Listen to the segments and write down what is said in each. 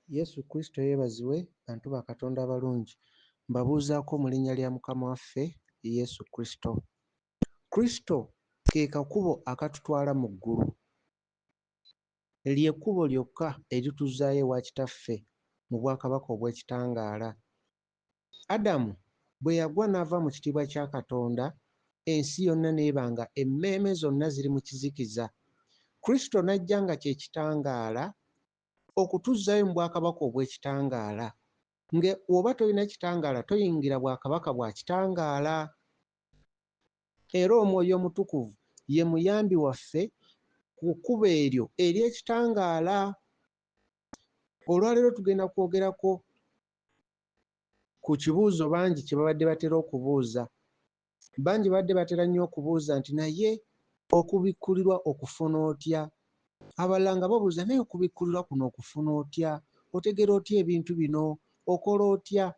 Yesu Kristo yeebazibwe bantu ba Katonda abalungi. Mbabuuzaako mu linnya lya Mukama waffe Yesu Kristo. Kristo ke kakubo akatutwala mu ggulu. Lye kkubo lyokka erituzzaayo ewa Kitaffe mu bwakabaka obw'ekitangaala. Adamu bwe yagwa n'ava mu kitiibwa kya Katonda, ensi yonna n'eba nga emmeeme zonna ziri mu kizikiza. Kristo n'ajja nga kye kitangaala okutuzzaayo mu bwakabaka obw'ekitangaala. Nga bw'oba tolina kitangaala toyingira bwakabaka bwa kitangaala. Era Omwoyo Omutukuvu ye muyambi waffe ku kkubo eryo ery'ekitangaala. Olwaleero tugenda kwogerako ku kibuuzo bangi kye babadde batera okubuuza. Bangi babadde batera nnyo okubuuza nti naye okubikkulirwa okufuna otya? Abalala nga babuuza naye okubikkulirwa kuno okufuna otya? Otegeera otya ebintu bino? Okola otya?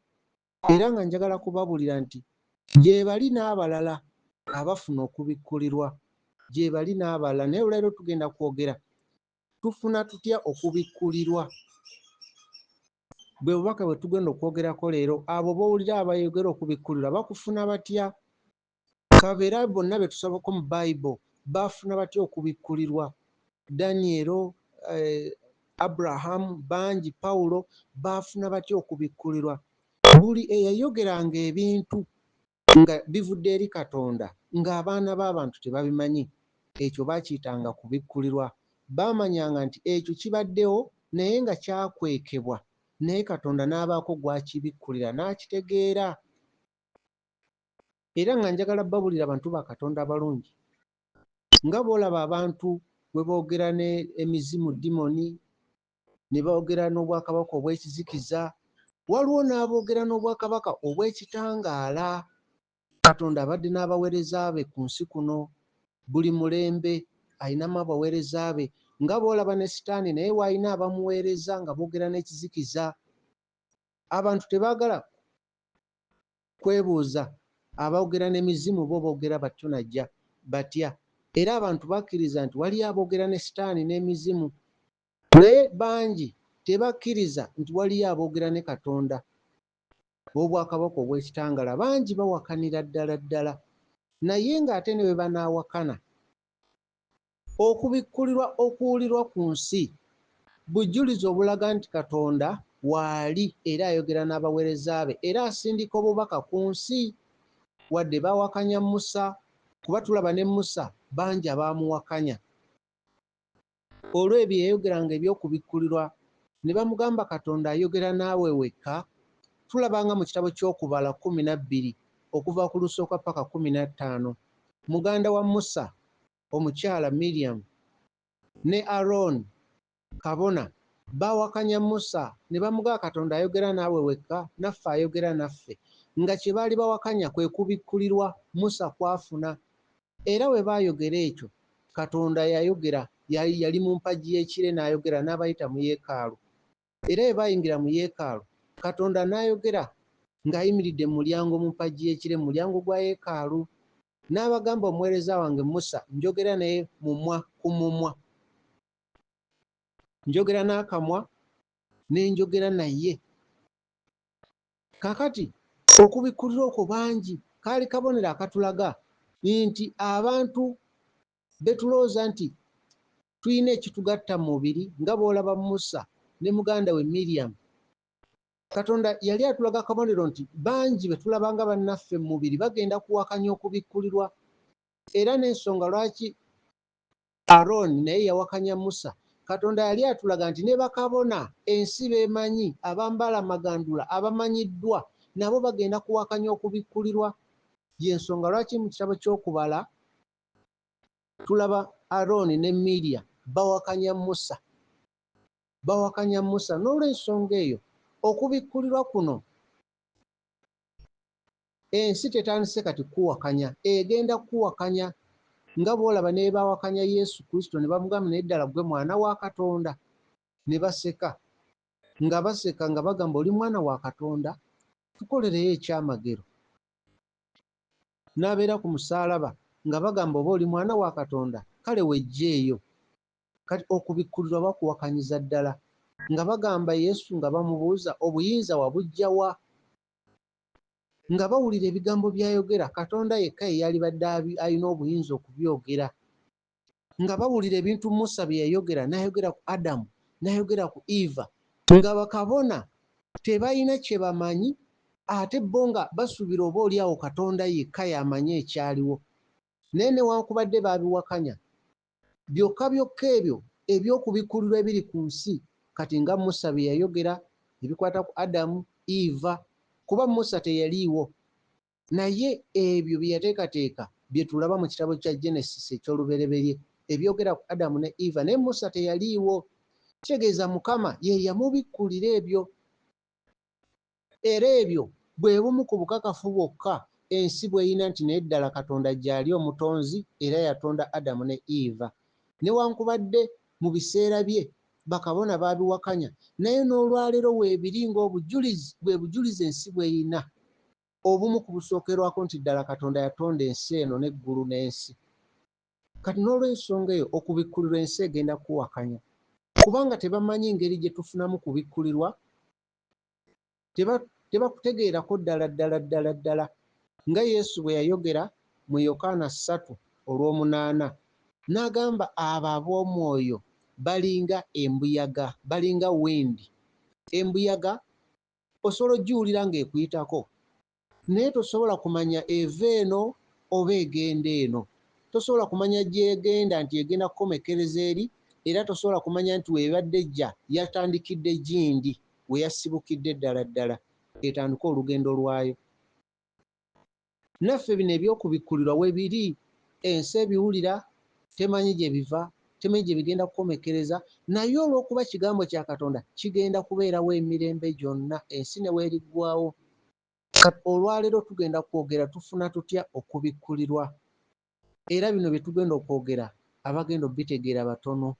Era nga njagala kubabuulira nti gyebali n'abalala abafuna okubikkulirwa, gyebali n'abalala. Naye olwaleero tugenda kwogera tufuna tutya okubikkulirwa. Bwe bubaka bwe tugenda okwogerako leero. Abo b'owulira abayogera okubikkulirwa bakufuna batya? Kabeera bonna be tusabako mu Bible baafuna batya okubikkulirwa? Danielo, Abraham, bangi, Pawulo baafuna batya okubikkulirwa? Buli eyayogeranga ebintu nga bivudde eri Katonda ng'abaana b'abantu tebabimanyi, ekyo baakiyitanga kubikkulirwa. Baamanyanga nti ekyo kibaddewo naye nga kyakwekebwa, naye Katonda n'abaako gw'akibikkulira n'akitegeera. Era nga njagala babuulira abantu ba Katonda abalungi, nga bw'olaba abantu bwe boogera ne emizimu dimoni, ne boogera n'obwakabaka obw'ekizikiza, waliwo n'aboogera n'obwakabaka obw'ekitangaala. Katonda abadde n'abaweereza be ku nsi kuno, buli mulembe alinamu abaweereza be, nga bw'olaba ne Sitaani naye w'alina abamuweereza nga boogera n'ekizikiza. Abantu tebaagala kwebuuza aboogera n'emizimu bo boogera batyo najja batya. Era abantu bakkiriza nti waliyo aboogera ne Sitaani n'emizimu, naye bangi tebakkiriza nti waliyo aboogera ne Katonda b'obwakabaka obw'ekitangala. Bangi bawakanira ddala ddala, naye ng'ate ne bwe banaawakana, okubikkulirwa okuwulirwa ku nsi bujulizi obulaga nti Katonda waali era ayogera n'abaweereza be, era asindika obubaka ku nsi. Wadde baawakanya Musa, kuba tulaba ne Musa bangi abaamuwakanya olw'ebyo yayogeranga eby'okubikkulirwa, ne bamugamba Katonda ayogera naawe wekka. Tulaba nga mu kitabo ky'Okubala 12 okuva ku lusooka paka 15, muganda wa Musa omukyala Miriam ne Aaron kabona baawakanya Musa ne bamugamba Katonda ayogera naawe wekka, naffe ayogera naffe. Nga kye baali bawakanya kwe kubikkulirwa Musa kwafuna. Era bwe baayogera ekyo, Katonda yayogera, yali mu mpagi y'ekire n'ayogera n'abayita mu yeekaalu. Era bwe baayingira mu yeekaalu, Katonda n'ayogera ng'ayimiridde mu mulyango mu mpagi y'ekire, mu mulyango gwa yeekaalu, n'abagamba omuweereza wange Musa njogera naye mumwa ku mumwa. Njogera n'akamwa ne njogera naye. Kaakati okubikkulirwa okwo bangi kaali kabonero akatulaga nti abantu be tulowooza nti tulina ekitugatta mu mubiri, nga bw'olaba Musa ne muganda we Miriam, Katonda yali atulaga akabonero nti bangi be tulaba nga bannaffe mu mubiri bagenda kuwakanya okubikkulirwa. Era n'ensonga lwaki Aaron naye yawakanya Musa, Katonda yali atulaga nti ne bakabona ensi beemanyi, abambala amagandula, abamanyiddwa, nabo bagenda kuwakanya okubikkulirwa. Y'ensonga lwaki mu kitabo ky'Okubala tulaba Aaron ne Miriam bawakanya Musa. Bawakanya Musa. N'olw'ensonga eyo, okubikkulirwa kuno ensi tetandise kati kuwakanya, egenda kuwakanya nga bw'olaba ne bawakanya Yesu Kristo ne bamugamba naye ddala ggwe mwana wa Katonda, ne baseka nga baseka nga bagamba oli mwana wa Katonda, tukolereyo ekyamagero. N'abeera ku musaalaba nga bagamba oba oli mwana wa Katonda, kale wejjeeyo. Kati okubikkulirwa bakuwakanyiza ddala. Nga bagamba Yesu nga bamubuuza obuyinza wabuggya wa? Nga bawulira ebigambo by'ayogera, Katonda yekka ye yalibadde alina obuyinza okubyogera. Nga bawulira ebintu Musa bye yayogera, n'ayogera ku Adamu, n'ayogera ku Eva, nga bakabona tebalina kye bamanyi, ate bo nga basuubira oba oli awo Katonda yekka y'amanyi ekyaliwo. Naye newankubadde baabiwakanya, byokka byokka ebyo eby'okubikkulirwa ebiri ku nsi kati nga Musa bye yayogera ebikwata ku Adamu, Eva, kuba Musa teyaliiwo, naye ebyo bye yateekateeka bye tulaba mu kitabo kya Genesis eky'olubereberye ebyogera ku Adamu ne Eva, naye Musa teyaliiwo. Kitegeeza Mukama ye yamubikkulira ebyo. Era ebyo bwe bumu ku bukakafu bwokka ensi bw'erina nti naye ddala Katonda gy'ali Omutonzi era yatonda Adamu ne Eva. Newankubadde mu biseera bye bakabona baabiwakanya, naye n'olwaleero weebiri ng'obujulizi, bwe bujulizi ensi bw'erina obumu ku busookerwako nti ddala Katonda yatonda ensi eno n'eggulu n'ensi. Kati n'olw'ensonga eyo okubikkulirwa ensi egenda kuwakanya, kubanga tebamanyi ngeri gye tufunamu kubikkulirwa, tebakutegeerako ddala ddala ddala ddala. Nga Yesu bwe yayogera mu Yokaana 3 olw'omunaana, n'agamba abo ab'omwoyo balinga embuyaga, balinga wind. Embuyaga osobola ogiwulira ng'ekuyitako, naye tosobola kumanya eva eno oba egenda eno. Tosobola kumanya gy'egenda nti egenda kukomekkereza eri, era tosobola kumanya nti w'ebadde ejja yatandikidde gindi, we yasibukidde ddala ddala etandike olugendo lwayo. Naffe bino eby'okubikkulirwa we biri, ensi ebiwulira, temanyi gye biva, temanyi gye bigenda kukomekkereza, naye olw'okuba kigambo kya Katonda kigenda kubeerawo emirembe gyonna, ensi ne weeriggwaawo. Kati olwaleero tugenda kwogera tufuna tutya okubikkulirwa, era bino bye tugenda okwogera abagenda obitegeera batono,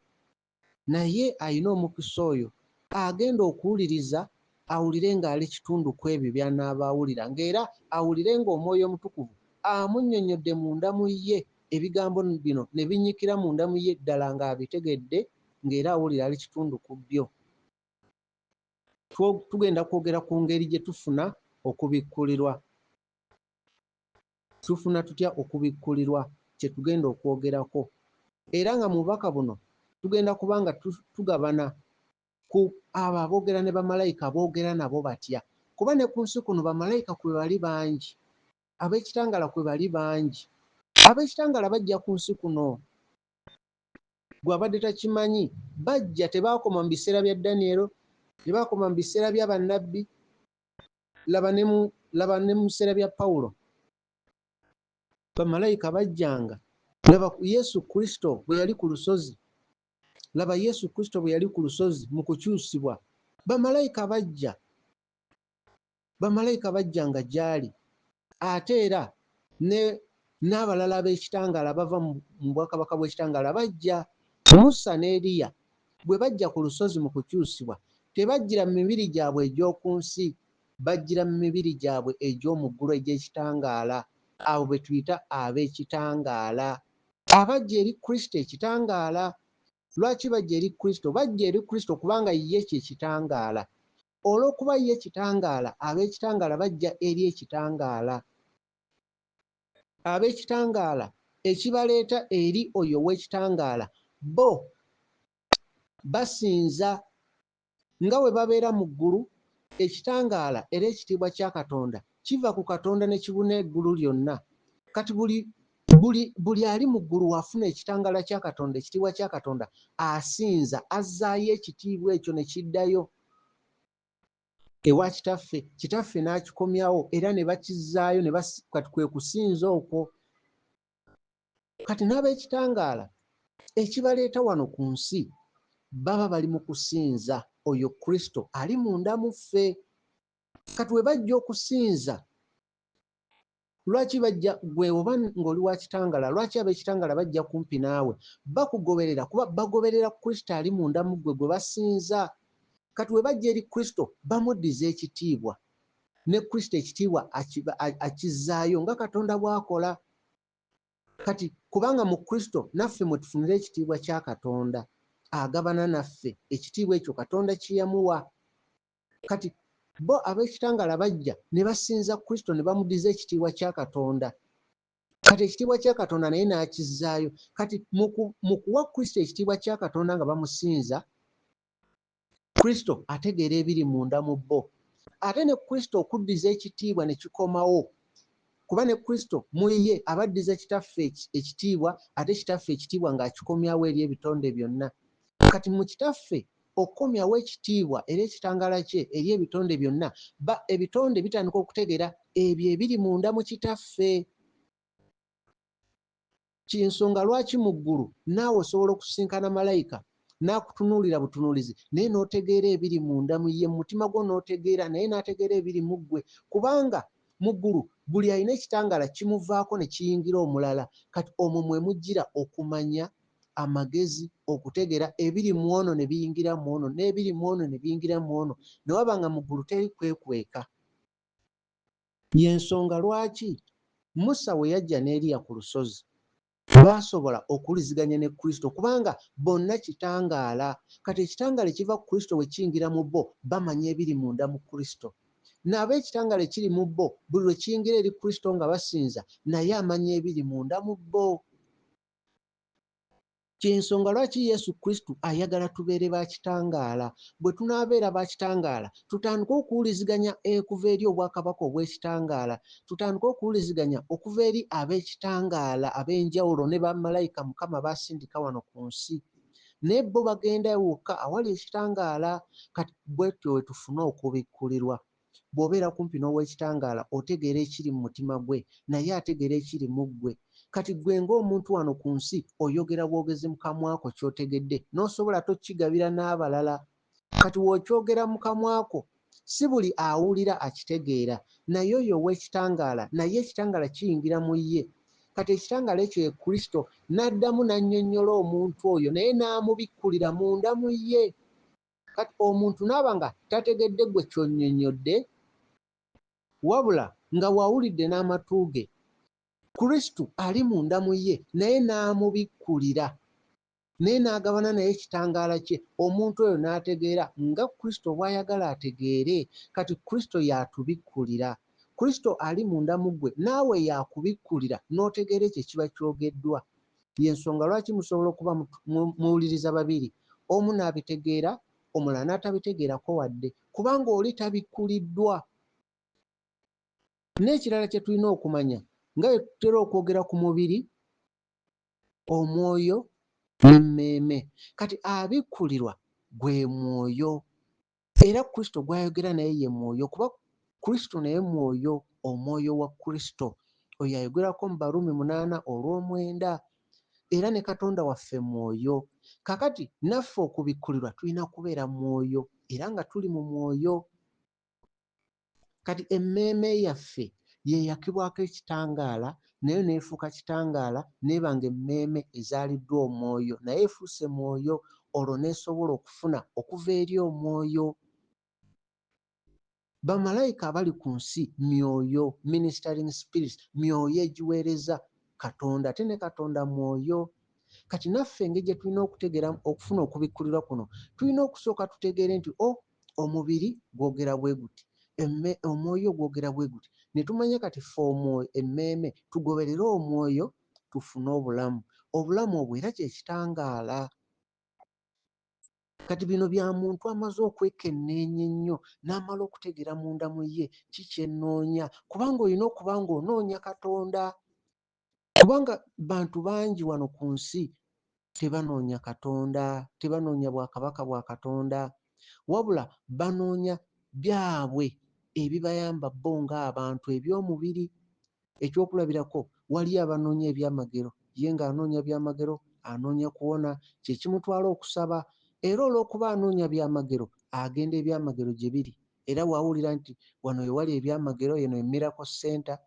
naye alina omukisa oyo agenda okuwuliriza awulire ng'ali kitundu ku ebyo by'anaaba awulira, ng'era awulire ng'Omwoyo Omutukuvu amunnyonnyodde munda mu ye ebigambo bino ne binnyikira munda mu ye ddala ng'abitegedde, ng'era awulira ali kitundu ku byo. Tugenda kwogera ku ngeri gye tufuna okubikkulirwa. Tufuna tutya okubikkulirwa kye tugenda okwogerako. Era nga mu bubaka buno tugenda kuba nga tugabana ku abo aboogera ne bamalayika boogera nabo batya. Kuba ne ku nsi kuno bamalayika kwe bali bangi, ab'ekitangaala kwe bali bangi. Ab'ekitangaala bajja ku nsi kuno. Gwe abadde takimanyi, bajja tebaakoma mu biseera bya Daniel, tebaakoma mu biseera bya bannabbi, laba ne mu biseera bya Pawulo. Bamalayika bajjanga. Laba Yesu Kristo bwe yali ku lusozi. Laba Yesu Kristo bwe yali ku lusozi mu kukyusibwa. Bamalayika bajja. Bamalayika bajjanga gy'ali. Ate era n'abalala ab'ekitangaala bava mu bwakabaka bw'ekitangaala bajja. Musa ne Eriya bwe bajja ku lusozi mu kukyusibwa, tebajjira mu mibiri gyabwe egy'oku nsi, bajjira mu mibiri gyabwe egy'omu ggulu egy'ekitangaala. Abo be tuyita ab'ekitangaala. Abajja eri Kristo ekitangaala. Lwaki bajja eri Kristo? Bajja eri Kristo kubanga ye kye kitangaala. Olw'okuba ye kitangaala, ab'ekitangaala bajja eri ekitangaala. Ab'ekitangaala ekibaleeta eri oyo ow'ekitangaala, bo basinza nga bwe babeera mu ggulu. Ekitangaala era ekitiibwa kya Katonda kiva ku Katonda ne kibuna eggulu lyonna. Kati buli ali mu ggulu w'afuna ekitangaala kya Katonda, ekitiibwa kya Katonda, asinza, azzaayo ekitiibwa ekyo ne kiddayo ewa Kitaffe. Kitaffe n'akikomyawo era ne bakizzaayo, kati kwe kusinza okwo. Kati n'ab'ekitangaala ekibaleeta wano ku nsi baba bali mu kusinza oyo Kristo ali munda mu ffe. Kati we bajja okusinza, lwaki bajja? Gwe oba ng'oli wa kitangaala, lwaki ab'ekitangaala bajja kumpi naawe? Bakugoberera kuba bagoberera Kristo ali munda mu ggwe gwe basinza. Kati we bajja eri Kristo bamuddiza ekitiibwa, ne Kristo ekitiibwa akizzaayo nga Katonda bw'akola. Kati kubanga mu Kristo naffe mwe tufunira ekitiibwa kya Katonda. agabana naffe ekitiibwa ekyo Katonda kye yamuwa. Kati bo ab'ekitangaala bajja ne basinza Kristo ne bamuddiza ekitiibwa kya Katonda. Kati ekitiibwa kya Katonda naye n'akizzaayo. Kati mu kuwa Kristo ekitiibwa kya Katonda nga bamusinza, Kristo ategeera ebiri munda mu bo. Ate ne Kristo okuddiza ekitiibwa ne kikomawo, kuba ne Kristo mu ye abaddiza Kitaffe ekitiibwa, ate Kitaffe ekitiibwa ng'akikomyawo eri ebitonde byonna. Kati mu Kitaffe okukomyawo ekitiibwa era ekitangaala kye eri ebitonde byonna, ebitonde bitandika okutegeera ebyo ebiri munda mu Kitaffe. Ky'ensonga lwaki mu ggulu naawe osobola okusisinkana malayika n'akutunuulira butunuulizi, naye n'otegeera ebiri munda mu ye, mu mutima gwo n'otegeera, naye n'ategeera ebiri mu ggwe. Kubanga mu ggulu buli alina ekitangaala kimuvaako ne kiyingira omulala. Kati omwo mwe mujjira okumanya, amagezi, okutegeera ebiri mu ono ne biyingira mu ono, n'ebiri mu ono ne biyingira mu ono. Ne waba nga mu ggulu teri kwekweka. Y'ensonga lwaki Musa we yajja ne Eriya ku lusozi, baasobola okuwuliziganya ne Kristo, kubanga bonna kitangaala. Kati ekitangaala ekiva ku Kristo bwe kiyingira mu bo, bamanya ebiri munda mu Kristo. Nabo ekitangaala ekiri mu bo, buli lwe kiyingira eri Kristo nga basinza, naye amanya ebiri munda mu bo. Ky'ensonga lwaki Yesu Kristo ayagala tubeere ba kitangaala. Bwe tunaabeera ba kitangaala, tutandike okuwuliziganya okuva eri obwakabaka obw'ekitangaala, tutandike okuwuliziganya okuva eri ab'ekitangaala ab'enjawulo ne bamalayika Mukama b'asindika wano ku nsi. Naye bo bagenda wokka awali ekitangaala. Kati bwetyo we tufuna okubikkulirwa. Bw'obeera kumpi n'ow'ekitangaala, otegeera ekiri mu mutima gwe, naye ategeera ekiri mu ggwe. Kati ggwe ng'omuntu wano ku nsi oyogera bwogezi mu kamwa ko ky'otegedde, n'osobola ate okukigabira n'abalala. Kati w'okyogera mu kamwa ko, si buli awulira akitegeera, naye oyo ow'ekitangaala, naye ekitangaala kiyingira mu ye. Kati ekitangaala ekyo ye Kristo, n'addamu n'annyonnyola omuntu oyo, naye n'amubikkulira munda mu ye. Kati omuntu n'aba nga tategedde ggwe ky'onnyonnyodde, wabula nga wawulidde n'amatu ge, Kristo ali munda mu ye, naye n'amubikkulira, naye n'agabana naye ekitangaala kye, omuntu oyo n'ategeera nga Kristo bw'ayagala ategeere. Kati Kristo y'atubikkulira. Kristo ali munda mu ggwe, naawe y'akubikkulira n'otegeera ekyo ekiba kyogeddwa. Y'ensonga lwaki musobola okuba muwuliriza babiri, omu n'abitegeera, omulala n'atabitegeerako wadde, kubanga oli tabikkuliddwa. N'ekirala kye tulina okumanya, nga bwe tutera okwogera ku mubiri, omwoyo n'emmeeme. Kati abikkulirwa gwe mwoyo, era Kristo gw'ayogera naye ye mwoyo, kuba Kristo naye mwoyo, omwoyo wa Kristo oyo ayogerwako mu Baruumi 8:9. Era ne Katonda waffe mwoyo. Kaakati naffe okubikkulirwa tulina kubeera mwoyo, era nga tuli mu mwoyo. Kati emmeeme yaffe yeeyakibwako ekitangaala, nayo n'efuuka kitangaala, n'eba ng'emmeeme ezaaliddwa omwoyo, naye efuuse mwoyo, olwo n'esobola okufuna okuva eri omwoyo. Bamalayika abali ku nsi myoyo, ministering spirits, myoyo egiweereza Katonda, ate ne Katonda mwoyo. Kati naffe engeri gye tulina okutegeera okufuna okubikkulirwa kuno, tulina okusooka tutegeere nti o omubiri gwogera bwe guti, omwoyo gwogera bwe guti, ne tumanya kati ffe omwoyo, emmeeme, tugoberere omwoyo tufune obulamu. Obulamu obwo era kye kitangaala. Kati bino bya muntu amaze okwekenneenya ennyo n'amala okutegeera munda mu ye ki kye nnoonya, kubanga olina okuba ng'onoonya Katonda. Kubanga bantu bangi wano ku nsi tebanoonya Katonda, tebanoonya bwakabaka bwa Katonda, wabula banoonya byabwe ebibayamba bo ng'abantu eby'omubiri. Ekyokulabirako, waliyo abanoonya ebyamagero, ye ng'anoonya byamagero, anoonya kuwona, kye kimutwala okusaba. Era olw'okuba anoonya byamagero, agenda ebyamagero gye biri. Era bw'awulira nti wano we wali ebyamagero, eno ye Miracle Centre,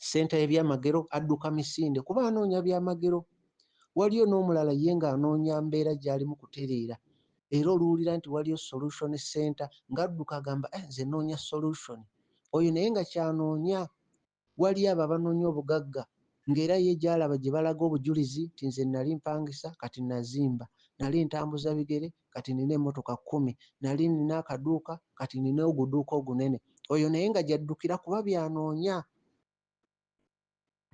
ssenta y'ebyamagero, adduka misinde kuba anoonya byamagero. Waliyo n'omulala ye ng'anoonya mbeera gy'alimu kutereera, era oluwulira nti waliyo solution center ng'adduka agamba nze nnoonya solution. Oyo naye nga ky'anoonya. Waliyo abo abanoonya obugagga ng'era ye gy'alaba gye balaga obujulizi nti nze nali mpangisa kati nazimba. Nali ntambuza bigere, kati nina emmotoka 10. Nali nina akaduuka, kati nina oguduuka ogunene. Oyo naye nga gy'addukira kuba by'anoonya.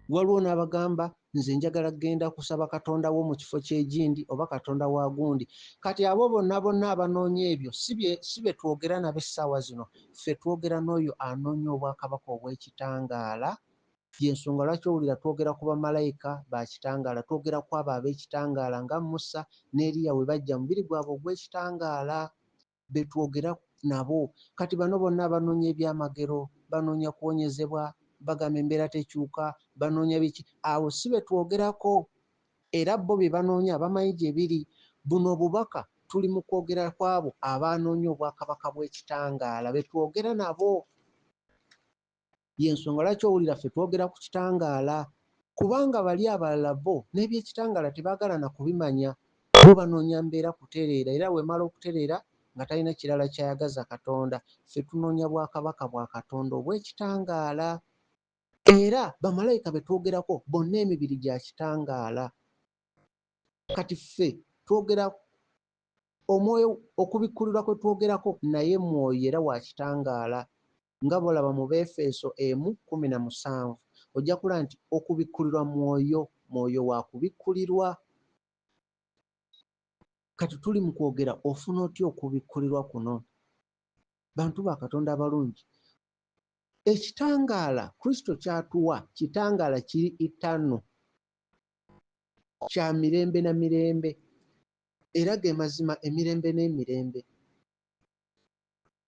Waliwo n'abagamba nze njagala kugenda kusaba Katonda wo mu kifo ky'egindi oba Katonda wa gundi. Kati abo bonna bonna abanoonya ebyo si be twogera nabo essaawa zino. Ffe twogera n'oyo anoonya obwakabaka obw'ekitangaala. Y'ensonga lwaki owulira twogera ku bamalayika ba kitangaala, twogera ku abo ab'ekitangaala nga Musa ne Eriya we bajja mu mubiri gwabwe ogw'ekitangaala, be twogera nabo. Kati bano bonna abanoonya ebyamagero, banoonya kuwonyezebwa, bagamba embeera tekyuka, banoonya biki, abo si be twogerako. Era bo bye banoonya bamanyi gye biri. Buno obubaka tuli mu kwogera kw'abo abanoonya obwakabaka bw'ekitangaala, be twogera nabo. Y'ensonga lwaki owulira ffe twogera ku kitangaala, kubanga bali abalala bo n'ebyekitangaala tebaagala na kubimanya. Bo banoonya mbeera kutereera, era bw'emala okutereera nga talina kirala ky'ayagaza Katonda. Ffe tunoonya bwakabaka bwa Katonda obw'ekitangaala. Era bamalayika be twogerako bonna emibiri gya kitangaala. Kati ffe twogera omwoyo, okubikkulirwa kwe twogerako naye mwoyo era wa kitangaala. Nga bw'olaba mu Beefeso 1:17, ojja kulaba nti okubikkulirwa mwoyo, mwoyo wa kubikkulirwa. Kati tuli mu kwogera ofuna otya okubikkulirwa kuno? Bantu ba Katonda abalungi, ekitangaala Kristo ky'atuwa kitangaala kiri eternal, kya mirembe na mirembe, era ge mazima emirembe n'emirembe.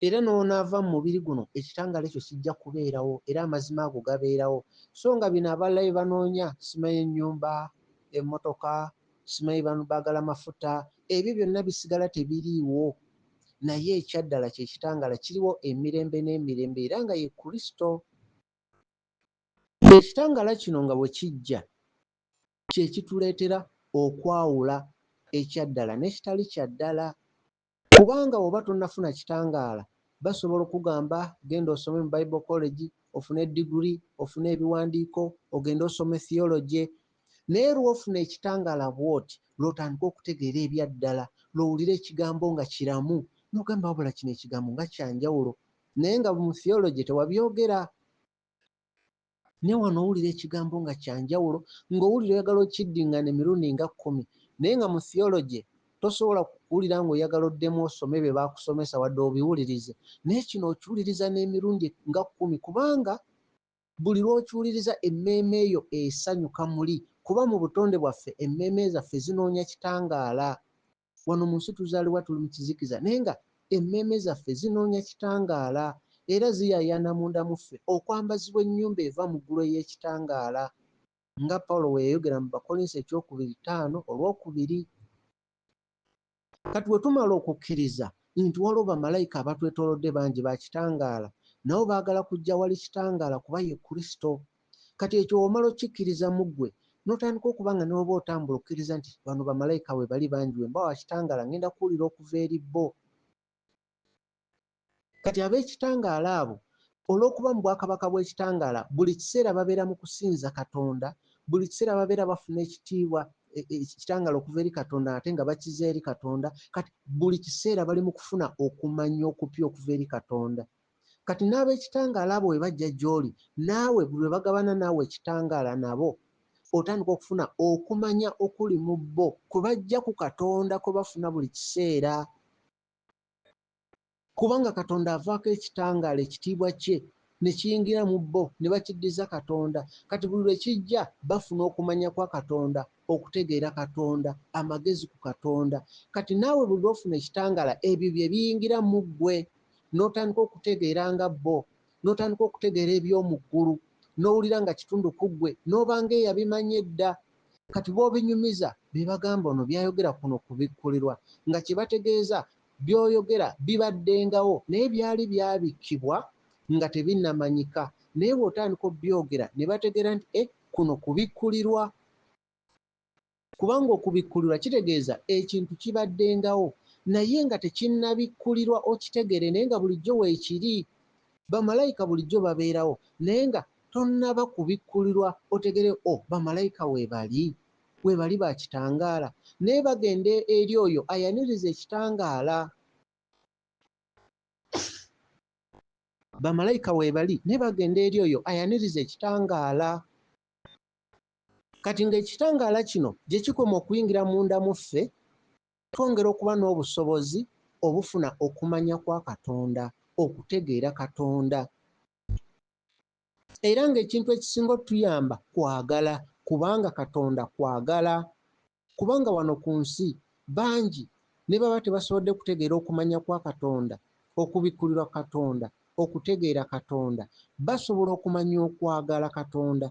Era n'onaava mu mubiri guno ekitangaala ekyo kijja kubeerawo, era amazima ago gabeerawo. So nga bino abalala bye banoonya, simanyi ennyumba, emmotoka, simanyi baagala mafuta, ebyo byonna bisigala tebiriiwo. Naye ekyaddala kye kitangaala kiriwo emirembe n'emirembe, era nga ye Kristo. Ekitangaala kino nga bwe kijja kye kituleetera okwawula ekyaddala n'ekitali kyaddala. Kubanga bw'oba tonnafuna kitangaala, basobola okugamba genda osome mu Bible College, ofune degree, ofune ebiwandiiko, ogende osome theology. Naye lw'ofuna ekitangaala bw'oti, lw'otandika okutegeera ebyaddala, lw'owulira ekigambo nga kiramu, n'ogamba wabula kino ekigambo nga kya njawulo. Naye nga mu theology tewabyogera. Naye wano owulira ekigambo nga kya njawulo, ng'owulira oyagala okiddingana emirundi nga 10. Naye nga mu theology tosobola kuwulira ng'oyagala oddemu osome bye baakusomesa wadde obiwulirize. Naye kino okiwuliriza n'emirundi nga 10, kubanga buli lw'okiwuliriza emmeeme eyo esanyuka muli. Kuba mu butonde bwaffe emmeeme zaffe zinoonya kitangaala. Wano mu nsi tuzaalibwa tuli mu kizikiza, naye nga emmeeme zaffe zinoonya kitangaala, era ziyaayaana munda mu ffe okwambazibwa ennyumba eva mu ggulu ey'ekitangaala, nga Pawulo bwe yayogera mu Bakolinso 2:5. Kati bwe tumala okukkiriza nti waliwo bamalayika abatwetoolodde bangi ba kitangaala, nabo baagala kujja wali kitangaala kuba ye Kristo. Kati ekyo bw'omala okkikkiriza mu ggwe, n'otandika okuba nga ne bw'oba otambula okkiriza nti bano bamalayika we bali bangi, bwe mba wa kitangaala ngenda kuwulira okuva eri bo. Kati ab'ekitangaala abo olw'okuba mu bwakabaka bw'ekitangaala buli kiseera babeera mu kusinza Katonda, buli kiseera babeera bafuna ekitiibwa ekitangaala okuva eri Katonda ate nga bakiza eri Katonda. Kati buli kiseera bali mu kufuna okumanya okupya okuva eri Katonda. Kati n'ab'ekitangaala abo bwe bajja gy'oli, naawe buli lwe bagabana naawe ekitangaala nabo, otandika okufuna okumanya okuli mu bo kwe bajja ku Katonda kwe bafuna buli kiseera. Kubanga Katonda avaako ekitangaala, ekitiibwa kye ne kiyingira mu bo ne bakiddiza Katonda. Kati buli lwe kijja bafuna okumanya kwa Katonda, okutegeera Katonda, amagezi ku Katonda. Kati naawe buli lw'ofuna ekitangaala ebyo bye biyingira mu ggwe, n'otandika okutegeera nga bo, n'otandika okutegeera eby'omu ggulu, n'owulira nga kitundu ku ggwe, n'obanga eyabimanya edda. Kati bw'obinyumiza be bagamba ono by'ayogera kuno kubikkulirwa, nga kye bategeeza by'oyogera bibaddengawo naye byali byabikkibwa nga tebinnamanyika. Naye bw'otandika obyogera ne bategeera nti kuno kubikkulirwa. Kubanga okubikkulirwa kitegeeza ekintu kibaddengawo naye nga tekinnabikkulirwa okitegeere, naye nga bulijjo weekiri. Bamalayika bulijjo babeerawo naye nga tonnaba kubikkulirwa otegere bamalayika weebali. Webali ba kitangaala, naye bagenda eri oyo ayaniriza ekitangaala. Bamalayika webali, naye bagenda eri oyo ayaniriza ekitangaala. Kati ng'ekitangaala kino gye kikoma okuyingira munda mu ffe, twongera okuba n'obusobozi obufuna okumanya kwa Katonda, okutegeera Katonda. Era ng'ekintu ekisinga otuyamba kwagala, kubanga Katonda kwagala. Kubanga wano ku nsi bangi ne baba tebasobodde kutegeera okumanya kwa Katonda, okubikkulirwa Katonda, okutegeera Katonda, basobola okumanya okwagala Katonda.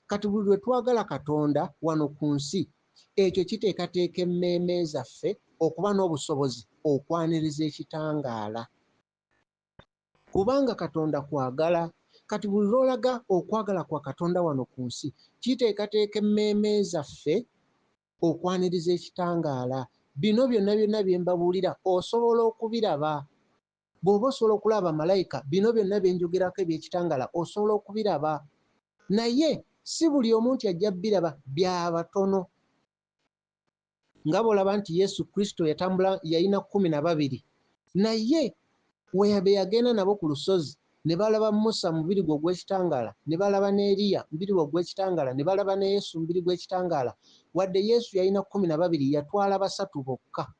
Kati buli lwe twagala Katonda wano ku nsi, ekyo kiteekateeka emmeeme zaffe okuba n'obusobozi okwaniriza ekitangaala. Kubanga Katonda kwagala. Kati buli lw'olaga okwagala kwa Katonda wano ku nsi, kiteekateeka emmeeme zaffe okwaniriza ekitangaala. Bino byonna byonna bye mbabuulira osobola okubiraba. Bw'oba osobola okulaba bamalayika, bino byonna bye njogerako eby'ekitangaala osobola okubiraba. Naye si buli omu nti ajja biraba, bya batono. Nga bw'olaba nti Yesu Kristo yatambula yalina 12, naye we be yagenda nabo ku lusozi ne balaba Musa mu mubiri gwe ogw'ekitangaala, ne balaba ne Eriya mu mubiri gwe ogw'ekitangaala, ne balaba ne Yesu mu mubiri gw'ekitangaala. Wadde Yesu yalina 12, yatwala basatu bokka.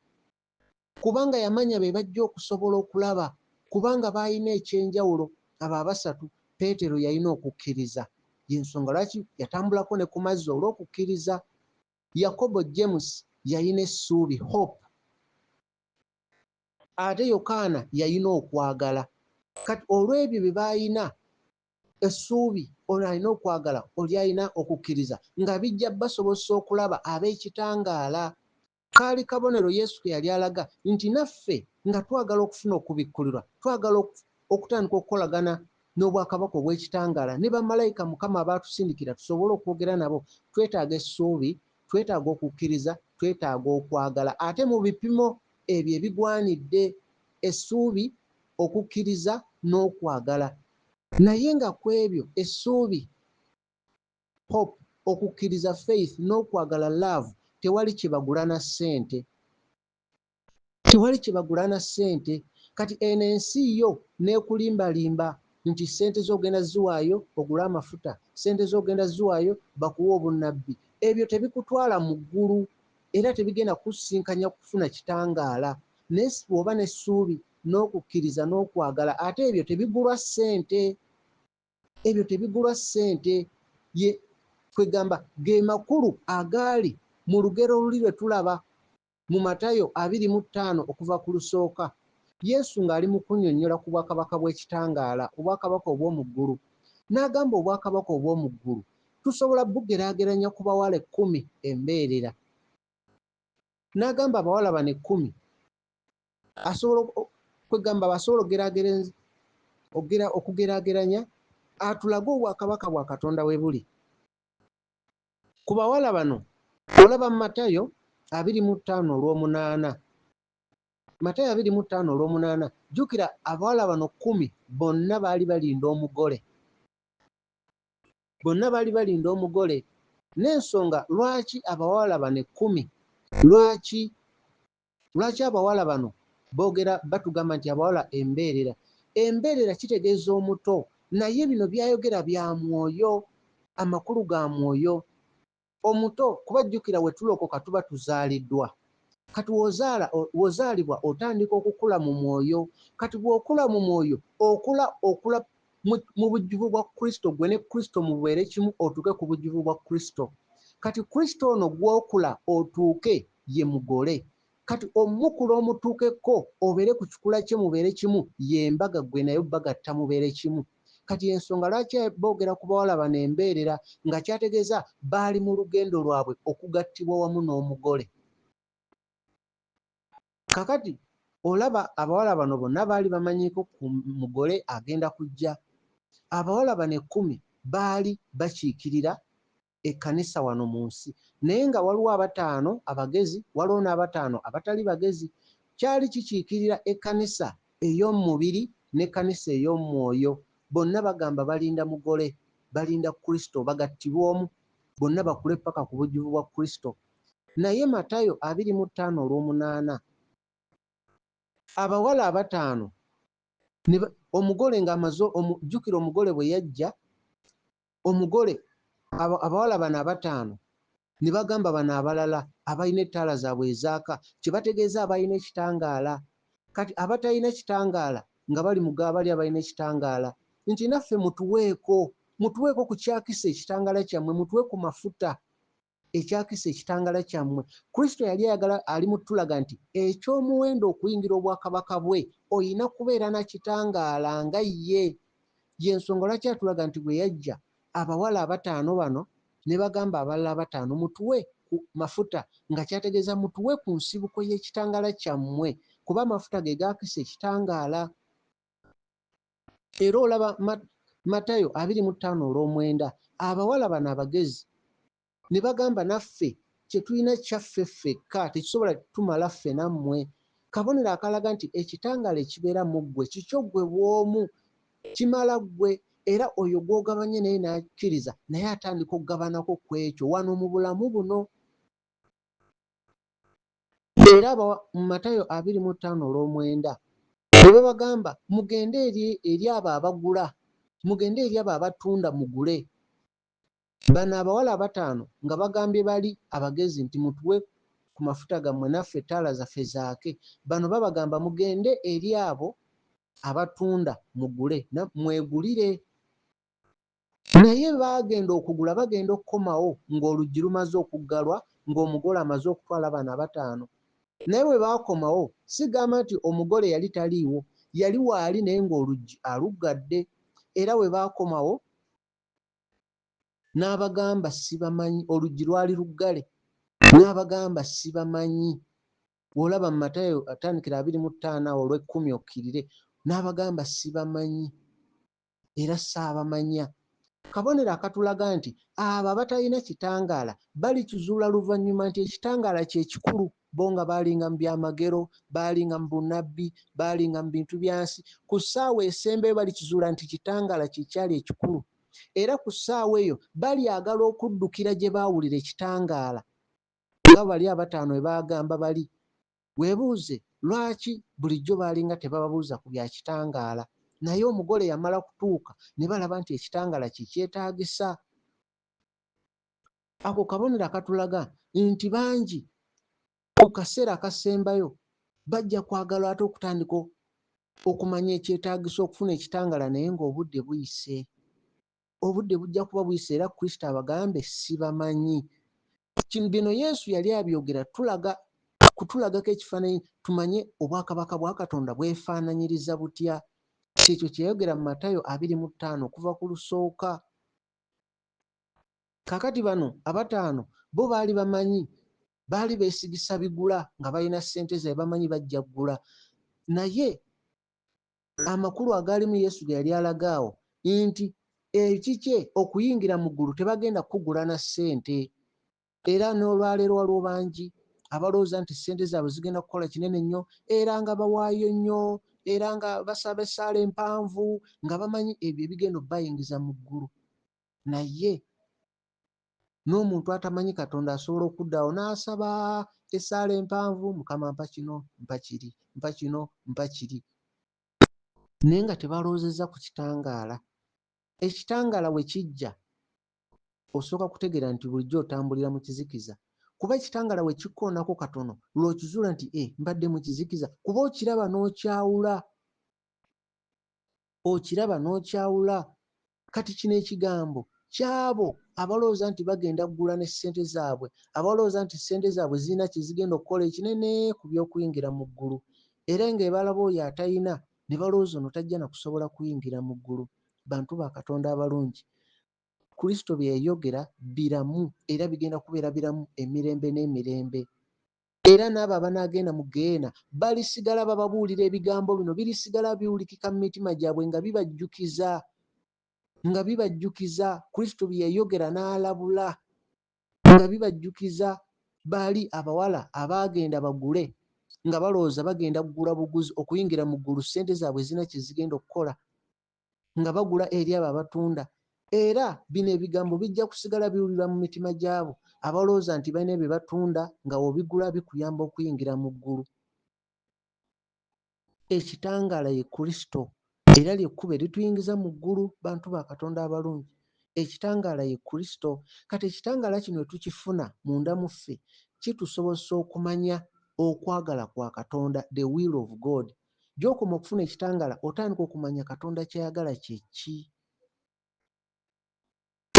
Kubanga yamanya be bajja okusobola okulaba, kubanga baalina eky'enjawulo. Abo abasatu, Peetero yalina okukkiriza. Y'ensonga lwaki yatambulako ne ku mazzi olw'okukkiriza. Yakobo, James, yalina essuubi, hope. Ate Yokaana yalina okwagala. Kati olw'ebyo bye baalina, essuubi, ono alina okwagala, oli alina okukkiriza, nga bijja basobozesa okulaba ab'ekitangaala. Kaali kabonero Yesu ke yali alaga nti naffe nga twagala okufuna okubikkulirwa, twagala okutandika okukolagana n'obwakabaka obw'ekitangaala ne bamalayika Mukama abaatusindikira tusobole okwogera nabo, twetaaga essuubi, twetaaga okukkiriza, twetaaga okwagala. Ate mu bipimo ebyo ebigwanidde, essuubi, okukkiriza n'okwagala. Naye nga ku ebyo essuubi, hope, okukkiriza, faith, n'okwagala, love, tewali kye bagula na ssente. Tewali kye bagula na ssente. Kati eno ensi yo n'ekulimbalimba nti ssente zo ogenda ziwaayo ogule amafuta, ssente zo ogenda ziwaayo bakuwe obunnabbi. Ebyo tebikutwala mu ggulu era tebigenda kukusisinkanya kufuna kitangaala. Naye bw'oba n'essuubi n'okukkiriza n'okwagala, ate ebyo tebigulwa ssente. Ebyo tebigulwa ssente. Ye kwegamba ge makulu agaali mu lugero luli lwe tulaba mu Matayo 25 okuva ku lusooka. Yesu ng'ali mu kunnyonnyola ku bwakabaka bw'ekitangaala, obwakabaka obw'omu ggulu. N'agamba obwakabaka obw'omu ggulu tusobola bugeraageranya ku bawala 10 embeerera. N'agamba abawala bano 10 asobola kwegamba basobola okugeraageranya atulage obwakabaka bwa Katonda we buli. Ku bawala bano olaba Matayo 25 olw'omunaana. Matayo 25 olw'omunaana. Jjukira abawala bano 10 bonna baali balinda omugole. Bonna baali balinda omugole. N'ensonga lwaki abawala bano 10, lwaki abawala bano boogera batugamba nti abawala embeerera. Embeerera kitegeeza omuto, naye bino byayogera bya mwoyo, amakulu ga mwoyo. Omuto kuba jjukira we tulokoka tuba tuzaaliddwa. Kati w'ozaalibwa otandika okukula mu mwoyo. Kati bw'okula mu mwoyo, okula mu bujjuvu bwa Kristo, gwe ne Kristo mubeere kimu otuuke ku bujjuvu bwa Kristo. Kati Kristo ono gw'okula otuuke ye mugole. Kati omukula omutuukeko obeere ku kikula kye mubeere kimu, ye mbaga gwe naye bagatta mubeere kimu. Kati ensonga lwaki boogera ku bawala bano embeerera nga kyategeeza baali mu lugendo lwabwe okugattibwa wamu n'omugole. Kakati olaba abawala bano bonna baali bamanyiiko ku mugole agenda kujja. Abawala bano 10 baali bakiikirira ekkanisa wano mu nsi, naye nga waliwo abataano abagezi, waliwo n'abataano abatali bagezi. Kyali kikiikirira ekkanisa ey'omubiri n'ekkanisa ey'omwoyo. Bonna bagamba balinda mugole, balinda Kristo, bagattibwe omu. Bonna bakule paka ku bujjuvu bwa Kristo. Naye Matayo 25 olw'omunaana, abawala abataano omugole ng'amaze, jjukira omugole bwe yajja, omugole, abawala bano abataano ne bagamba bano abalala abalina ettaala zaabwe ezaaka, kye bategeeza abalina ekitangaala. Kati abatalina kitangaala nga bali muga bali abalina ekitangaala nti, "Naffe mutuweeko, mutuweeko ku kyakisa ekitangaala kyammwe, mutuwe ku mafuta ekyakisa ekitangaala kyammwe." Kristo yali ayagala ali mutulaga nti ekyomuwendo okuyingira obwakabaka bwe oyina kubeera na kitangaala nga ye. Yensonga lwaki atulaga nti bwe yajja, abawala abataano bano ne bagamba abalala abataano, "Mutuwe ku mafuta," nga kyategeeza mutuwe ku nsibuko y'ekitangaala kyammwe, kuba amafuta ge gaakisa ekitangaala. Era olaba Matayo 25 olw'omwenda, abawala bano abagezi ne bagamba, "Naffe kye tulina kyaffe ffekka, tekisobola tumala ffe nammwe." Kabonero akalaga nti ekitangaala ekibeera mu ggwe kikyo ggwe bw'omu, kimala ggwe, era oyo gw'ogabanye naye n'akkiriza naye atandika okugabanako ku ekyo wano mu bulamu buno. Era mu Matayo 25 olw'omwenda bwe babagamba, "Mugende eri abo abagula, mugende eri abo abatunda mugule." Bano abawala abataano nga bagambye bali abagezi nti, "Mutuwe ku mafuta gammwe naffe ettaala zaffe zaake." Bano babagamba, "Mugende eri abo abatunda mugule, mwegulire." Naye baagenda okugula, bagenda okukomawo ng'oluggi lumaze okuggalwa, ng'omugole amaze okutwala bano abataano. Naye bwe baakomawo, sigamba nti omugole yali taliiwo, yali waali, naye ng'oluggi aluggadde. Era bwe baakomawo n'abagamba, "Sibamanyi." Oluggi lwali luggale, n'abagamba, "Sibamanyi." Bw'olaba mu Matayo atandikira 25 awo olw'ekkumi okkirire, n'abagamba, "Sibamanyi era saabamanya." Kabonero akatulaga nti abo abatalina kitangaala balikizuula luvannyuma nti ekitangaala kye kikulu. Bo nga baalinga mu byamagero, baalinga mu bunnabbi, baalinga mu bintu bya nsi, ku ssaawa esembayo balikizuula nti kitangaala kye kyali ekikulu. Era ku ssaawa eyo balyagala okuddukira gye baawulira ekitangaala, nga bali abataano bwe baagamba bali. Weebuuze lwaki bulijjo baalinga tebababuuza ku bya kitangaala, naye omugole yamala kutuuka ne balaba nti ekitangaala kye kyetaagisa. Ako kabonero akatulaga nti bangi ku kaseera akasembayo bajja kwagala ate okutandika okumanya ekyetaagisa okufuna ekitangaala, naye ng'obudde buyise, obudde bujja kuba buyise, era Kristo abagambe, "Sibamanyi." Bino Yesu yali abyogera tulaga kutulagako ekifaananyi tumanye obwakabaka bwa Katonda bwefaananyiriza butya. Kyekyo kye yayogera mu Matayo 25 okuva ku lusooka. Kaakati bano abataano bo baali bamanyi, baali beesigisa bigula nga balina ssente zaabwe, bamanyi bajja ggula. Naye amakulu agaalimu Yesu ge yali alaga awo nti ekikye okuyingira mu ggulu tebagenda kukugula na ssente. Era n'olwaleero waliwo bangi abalowooza nti ssente zaabwe zigenda kukola kinene nnyo, era nga bawaayo nnyo, era nga basaba essaala empanvu, nga bamanyi ebyo ebigenda obbayingiza mu ggulu. Naye n'omuntu atamanyi Katonda asobola okuddawo n'asaba essaala empanvu, "Mukama, mpa kino, mpa kiri, mpa kino, mpa kiri," naye nga tebalowoozezza ku kitangaala. Ekitangaala bwe kijja, osooka kutegeera nti bulijjo otambulira mu kizikiza, kuba ekitangaala bwe kikkoonako katono lw'okizuula nti, "E, mbadde mu kizikiza," kuba okiraba n'okyawula, okiraba n'okyawula. Kati kino ekigambo kyabo abalowooza nti bagenda kugula ne ssente zaabwe, abalowooza nti ssente zaabwe zirina kye zigenda okukola ekinene ku by'okuyingira mu ggulu, era ng'ebalaba oyo atalina ne balowooza ono tajja na kusobola kuyingira mu ggulu. Bantu ba Katonda abalungi, Kristo bye yayogera biramu era bigenda kubeera biramu emirembe n'emirembe. Era n'abo abanaagenda mu geena balisigala bababuulira ebigambo bino, birisigala biwulikika mu mitima gyabwe nga bibajjukiza, nga bibajjukiza Kristo bye yayogera n'alabula, nga bibajjukiza baali abawala abaagenda bagule nga balowooza bagenda kugula buguzi okuyingira mu ggulu, ssente zaabwe zirina kye zigenda okukola, nga bagula eri abo abatunda. Era bino ebigambo bijja kusigala biwulirwa mu mitima gy'abo abalowooza nti balina bye batunda nga w'obigula bikuyamba okuyingira mu ggulu. Ekitangaala ye Kristo era lye kkubo erituyingiza mu ggulu, bantu ba Katonda abalungi. Ekitangaala ye Kristo. Kati ekitangaala kino bwe tukifuna munda mu ffe, kitusobozesa okumanya okwagala kwa Katonda, the will of God. Gy'okoma okufuna ekitangaala, otandika okumanya Katonda ky'ayagala kye ki.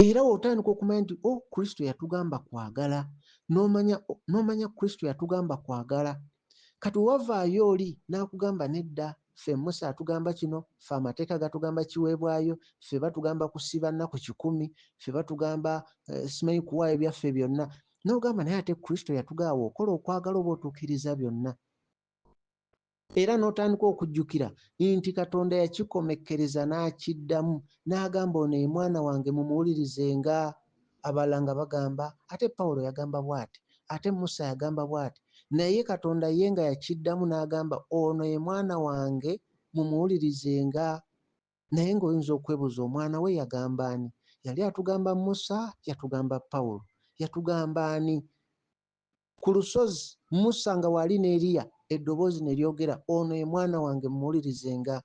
Era w'otandika okumanya nti, oh, Kristo yatugamba kwagala, n'omanya, n'omanya Kristo yatugamba kwagala. Kati wavaayo oli n'akugamba nedda, ffe Musa atugamba kino, ffe amateeka gatugamba kiweebwayo, ffe batugamba kusiiba nnaku 100, ffe batugamba simanyi kuwaayo byaffe byonna. N'ogamba naye ate Kristo yatugamba okola okwagala oba otuukiriza byonna. Era n'otandika okujjukira nti Katonda yakikomekkereza n'akiddamu, n'agamba ono ye mwana wange mumuwulirizenga. Abalala nga bagamba ate Pawulo yagamba bw'ati, ate Musa yagamba bw'ati. Naye Katonda ye nga yakiddamu n'agamba ono ye mwana wange mumuwulirizenga. Naye ng'oyinza okwebuuza omwana we yagamba ani? Yali atugamba Musa? Yatugamba Pawulo? Yatugamba ani? Ku lusozi, Musa nga waali ne Eriya, eddoboozi ne lyogera, Ono ye Mwana wange, mumuwulirizenga.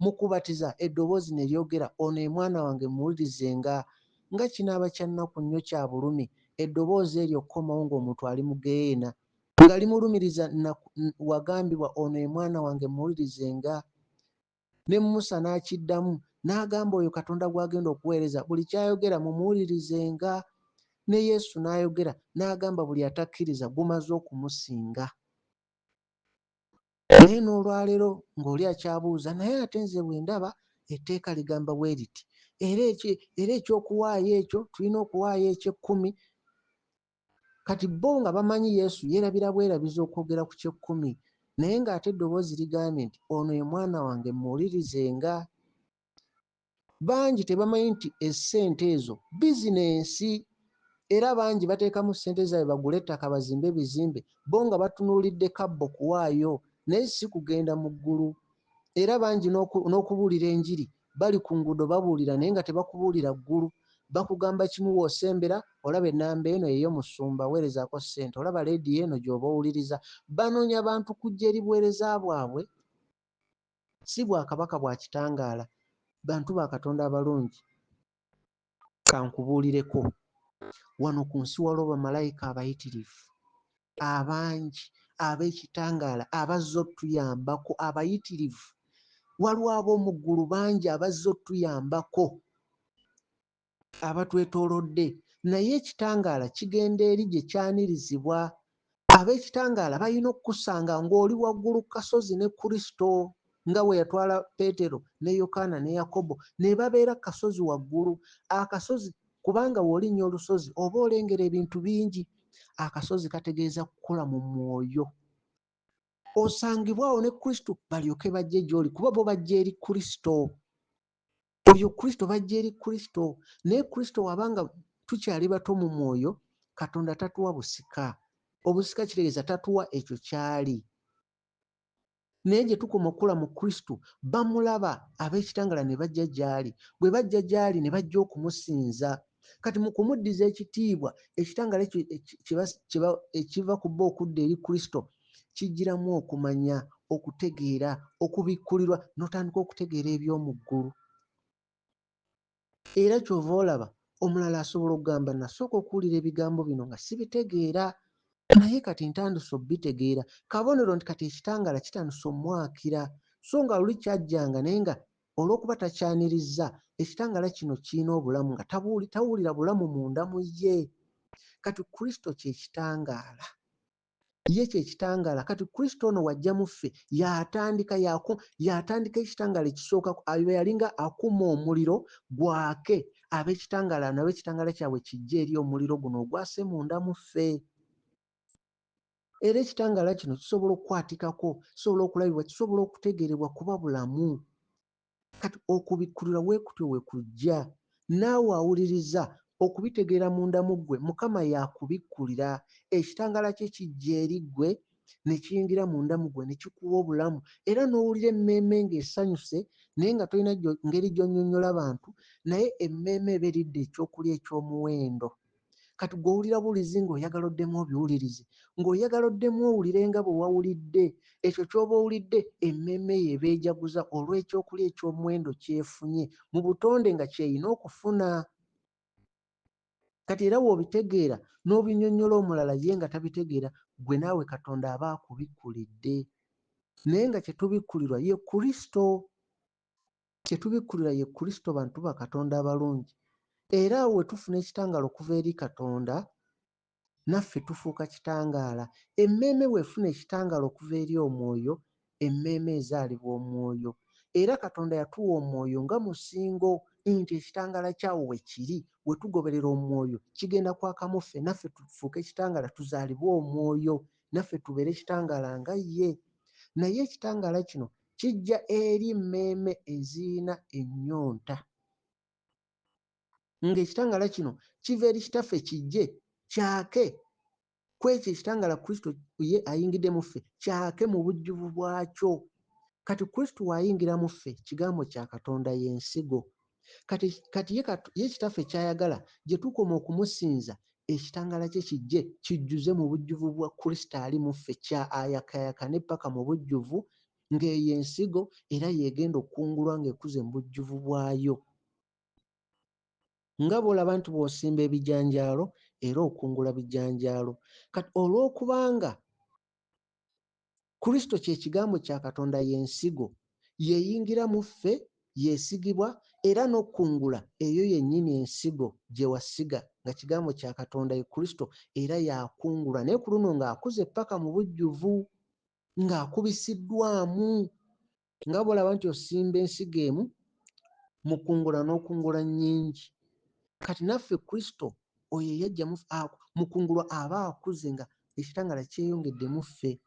Mu kubatiza, eddoboozi ne lyogera, Ono ye Mwana wange, mumuwulirizenga. Nga kinaaba kya nnaku nnyo kya bulumi, eddoboozi eryo okukomawo ng'omuntu ali mu ggeyeena, nga limulumiriza, na, wagambibwa, Ono ye Mwana wange, mumuwulirizenga. Ne Musa n'akiddamu, n'agamba oyo Katonda gw'agenda okuweereza, buli ky'ayogera mumuwulirizenga. Ne Yesu n'ayogera, n'agamba buli atakkiriza gumaze okumusinga. Naye n'olwaleero ng'oli akyabuuza, naye ate nze bwe ndaba etteeka ligamba bwe liti, era era eky'okuwaayo ekyo tulina okuwaayo eky'ekkumi. Kati bo nga bamanyi Yesu yeerabira bwerabizi okwogera ku ky'ekkumi, naye ng'ate eddoboozi ligambye nti, Ono ye Mwana wange, mumuwulirizenga. Bangi tebamanyi nti essente ezo bizinensi, era bangi bateekamu ssente zaabwe bagule ettaka bazimbe ebizimbe, bo nga batunuulidde kabbo kuwaayo naye si kugenda mu ggulu. Era bangi n'okubuulira enjiri bali ku nguudo babuulira naye nga tebakubuulira ggulu. Bakugamba kimu w'osembera olaba ennamba eno ey'omusumba weerezaako ssente, olaba leediyo eno gy'oba owuliriza. Banoonya bantu kujja eri buweereza bwabwe, si bwakabaka bwa kitangaala. Bantu ba Katonda abalungi, ka nkubuulireko, wano ku nsi waliwo bamalayika abayitirivu abangi ab'ekitangaala abazze otuyambako, abayitirivu. Waliwo ab'omu ggulu bangi abazze otuyambako abatwetoolodde, naye ekitangaala kigenda eri gye kyanirizibwa. Ab'ekitangaala balina okukusanga ng'oli waggulu ku kasozi ne Kristo, nga bwe yatwala Peetero ne Yokaana ne Yakobo ne babeera ku kasozi waggulu. Akasozi, kubanga w'olinnya olusozi oba olengera ebintu bingi. Akasozi kategeeza kukula mu mwoyo. Osangibwe awo ne Kristo balyoke bajje gy'oli, kuba bo bajja eri Kristo. Oyo Kristo, bajja eri Kristo. Naye Kristo waba nga tukyali bato mu mwoyo, Katonda tatuwa busika. Obusika kitegeeza tatuwa ekyo ky'ali. Naye gye tukoma okukula mu Kristo, bamulaba ab'ekitangala ne bajja gy'ali. Bwe bajja gy'ali ne bajja okumusinza. Kati mu kumuddiza ekitiibwa, ekitangala ekyo ekiva ku bo okudda eri Kristo kijjiramu okumanya, okutegeera, okubikkulirwa, n'otandika okutegeera eby'omu ggulu. Era ky'ova olaba omulala asobola okugamba, nasooka okuwulira ebigambo bino nga sibitegeera, naye kati ntandise obitegeera. Kabonero nti kati ekitangaala kitandise omwakira, so nga luli kyajjanga naye nga olw'okuba takyanirizza, ekitangaala kino kirina obulamu nga tawulira bulamu munda mu ye. Kati Kristo kye kitangaala. Ye kye kitangaala. Kati Kristo ono wajja mu ffe, y'atandika ekitangaala ekisooka, ayo yalinga akuma omuliro gwake, ab'ekitangaala nabo ekitangaala kyabwe kijje eri omuliro guno ogwase munda mu ffe. Era ekitangaala kino kisobola okukwatikako, kisobola okulabibwa, kisobola okutegeerebwa kuba bulamu. Kati okubikkulirwa bwe kutyo we kujja. Naawe awuliriza, okubitegeera munda mu ggwe, Mukama y'akubikkulira. Ekitangaala kye kijja eri ggwe, ne kiyingira munda mu ggwe ne kikuwa obulamu, era n'owulira emmeeme ng'esanyuse, naye nga tolina ngeri gy'onnyonnyola bantu, naye emmeeme eba eridde ekyokulya eky'omuwendo. Kati ggwe owulira buwulizi ng'oyagala oddemu obiwulirize, ng'oyagala oddemu owulire nga bwe wawulidde. Ekyo ky'oba owulidde, emmeeme yo eba ejaguza olw'ekyokulya eky'omuwendo ky'efunye mu butonde nga ky'erina okufuna. Kati era bw'obitegeera n'obinnyonnyola omulala ye nga tabitegeera, ggwe naawe Katonda aba akubikkulidde. Naye nga kye tubikkulirwa ye Kristo. Kye tubikkulirwa ye Kristo, bantu ba Katonda abalungi. Era awo we tufuna ekitangaala okuva eri Katonda, naffe tufuuka kitangaala. Emmeeme bw'efuna ekitangaala okuva eri Omwoyo, emmeeme ezaalibwa Omwoyo. Era Katonda yatuwa Omwoyo nga musingo nti ekitangaala kyawo we kiri, we tugoberera Omwoyo, kigenda kwaka mu ffe, naffe tufuuke ekitangaala, tuzaalibwe Omwoyo, naffe tubeere ekitangaala nga ye. Naye ekitangaala kino kijja eri emmeeme ezirina ennyonta. Ng'ekitangaala kino kiva eri Kitaffe kijje kyake ku ekyo ekitangaala Kristo ye ayingidde mu ffe, kyake mu bujjuvu bwakyo. Kati Kristo bw'ayingira mu ffe, kigambo kya Katonda y'ensigo. Kati, kati ye, ye Kitaffe ky'ayagala, gye tukoma okumusinza, ekitangaala kye kijje kijjuze mu bujjuvu bwa Kristo ali mu ffe, kya ayakaayakane ppaka mu bujjuvu, ng'eyo ensigo era y'egenda okukungulwa ng'ekuze mu bujjuvu bwayo. Nga bw'olaba nti bw'osimba ebijanjaalo era okungula bijanjaalo. Kati olw'okubanga Kristo kye Kigambo kya Katonda y'ensigo, y'eyingira mu ffe, y'esigibwa, era n'okukungula eyo yennyini ensigo gye wasiga nga Kigambo kya Katonda ye Kristo era y'akungula, naye ku luno ng'akuze ppaka mu bujjuvu, ng'akubisiddwamu. Nga bw'olaba nti osimba ensigo emu, mu kungula n'okungula nnyingi. Kati naffe Kristo oyo eyajja mu kungulwa aba akuze nga ekitangaala kyeyongedde mu ffe.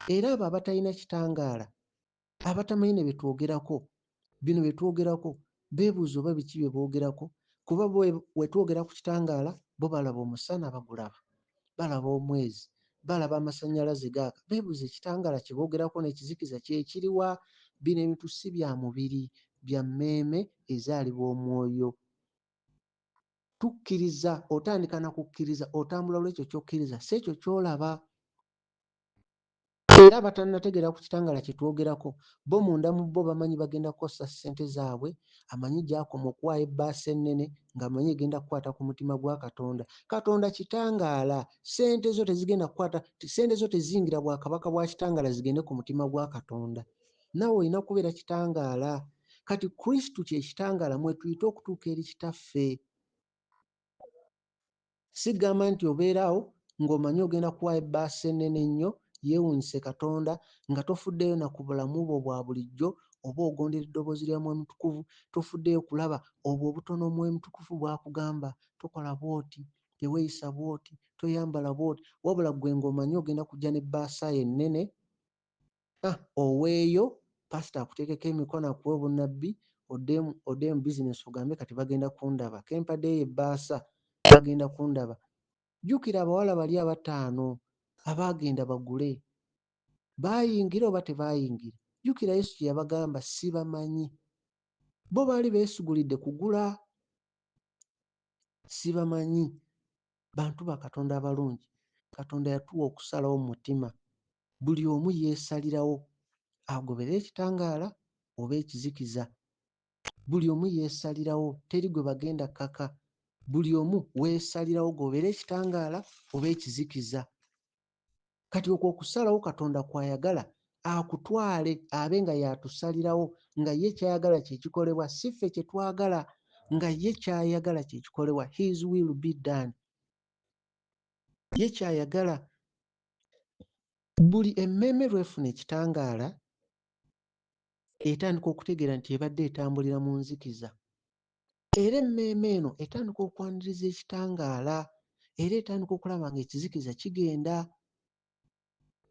Era abo abatalina kitangaala, abatamanyi ne bye twogerako, bino bye twogerako, beebuuza oba biki bye boogerako, kuba bo we twogera ku kitangaala, bo balaba omusana bagulaba, balaba omwezi, balaba amasannyalaze gaaka, beebuuza ekitangaala kye boogerako n'ekizikiza kye kiriwa? Bino ebintu si bya mubiri, bya mmeeme ezaalibwa omwoyo. Tukkiriza, otandika na kukkiriza, otambula olw'ekyo ky'okkiriza, si ekyo ky'olaba. Era abatannategeera ku kitangaala kye twogerako, bo munda mu bo bamanyi bagenda kukozesa ssente zaabwe, amanyi gy'akoma okuwaayo ebbaasa ennene ng'amanyi egenda kukwata ku mutima gwa Katonda. Katonda kitangaala, ssente zo tezigenda kukwata, ssente zo teziyingira bwakabaka bwa kitangaala zigende ku mutima gwa Katonda. Naawe olina kubeera kitangaala. Kati Kristo kye kitangaala mwe tuyita okutuuka eri Kitaffe. Sigamba nti obeera awo ng'omanyi ogenda kuwaayo ebbaasa ennene ennyo yeewuunyise Katonda nga tofuddeeyo na ku bulamu bwo bwa bulijjo oba ogondera eddoboozi lya Mwoyo Mutukuvu, tofuddeeyo kulaba obwo obutono Omwoyo Omutukuvu bw'akugamba, tokola bw'oti, teweeyisa bw'oti, toyambala bw'oti, wabula ggwe ng'omanyi ogenda kujja n'ebbaasa yo ennene, ah, oweeyo pasita akuteekeko emikono akuwe obunnabbi odde mu bizinesi ogambe kati bagenda kundaba kempaddeyo ebbaasa bagenda kundaba. Jjukira abawala bali abataano abaagenda bagule baayingira oba tebaayingira? Jjukira Yesu kye yabagamba, sibamanyi. Bo baali beesigulidde kugula, sibamanyi. Bantu ba Katonda abalungi, Katonda yatuwa okusalawo mu mutima. Buli omu yeesalirawo agoberere ekitangaala oba ekizikiza. Buli omu yeesalirawo, teri gwe bagenda kukaka. Buli omu weesalirawo gobera ekitangaala oba ekizikiza. Kati okwo okusalawo Katonda kw'ayagala akutwale abe nga y'atusalirawo, nga ye ky'ayagala kye kikolebwa, si ffe kye twagala, nga ye ky'ayagala kye kikolebwa. His will be done. Ye ky'ayagala. Buli emmeeme lw'efuna ekitangaala, etandika okutegeera nti ebadde etambulira mu nzikiza. Era emmeeme eno etandika okwaniriza ekitangaala, era etandika okulaba ng'ekizikiza kigenda.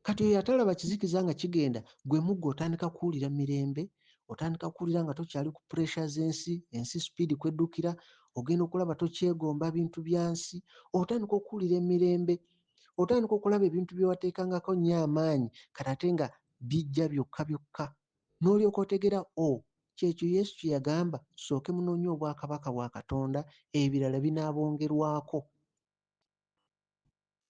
Kati oyo atalaba kizikiza nga kigenda, gwe muggo otandika kuwulira mirembe, otandika kuwulira nga tokyali ku pressure z'ensi, ensi sipiidi kw'eddukira, ogenda okulaba tokyegomba bintu bya nsi, otandika okuwulira emirembe. Otandika okulaba ebintu bye wateekangako nnyo amaanyi kati ate nga bijja byokka byokka, n'olyoka otegeera o kyekyo Yesu kye yagamba, tusooke munoonye obwakabaka bwa Katonda, ebirala binaabongerwako.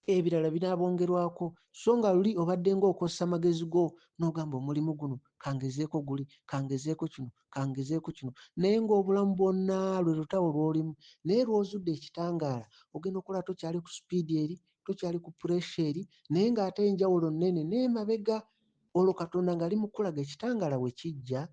Ebirala binaabongerwako. So nga luli obadde ng'okozesa magezi go n'ogamba omulimu guno kangezeeko guli, kangezeeko kino, kangezeeko kino, naye ng'obulamu bwonna lwe lutalo lw'olimu. Naye lw'ozudde ekitangaala ogenda okulaba tokyali ku sipiidi eri, tokyali ku puresha eri, naye ng'ate enjawulo nnene n'emabega. Olwo Katonda ng'ali mu kukulaga ekitangaala bwe kijja,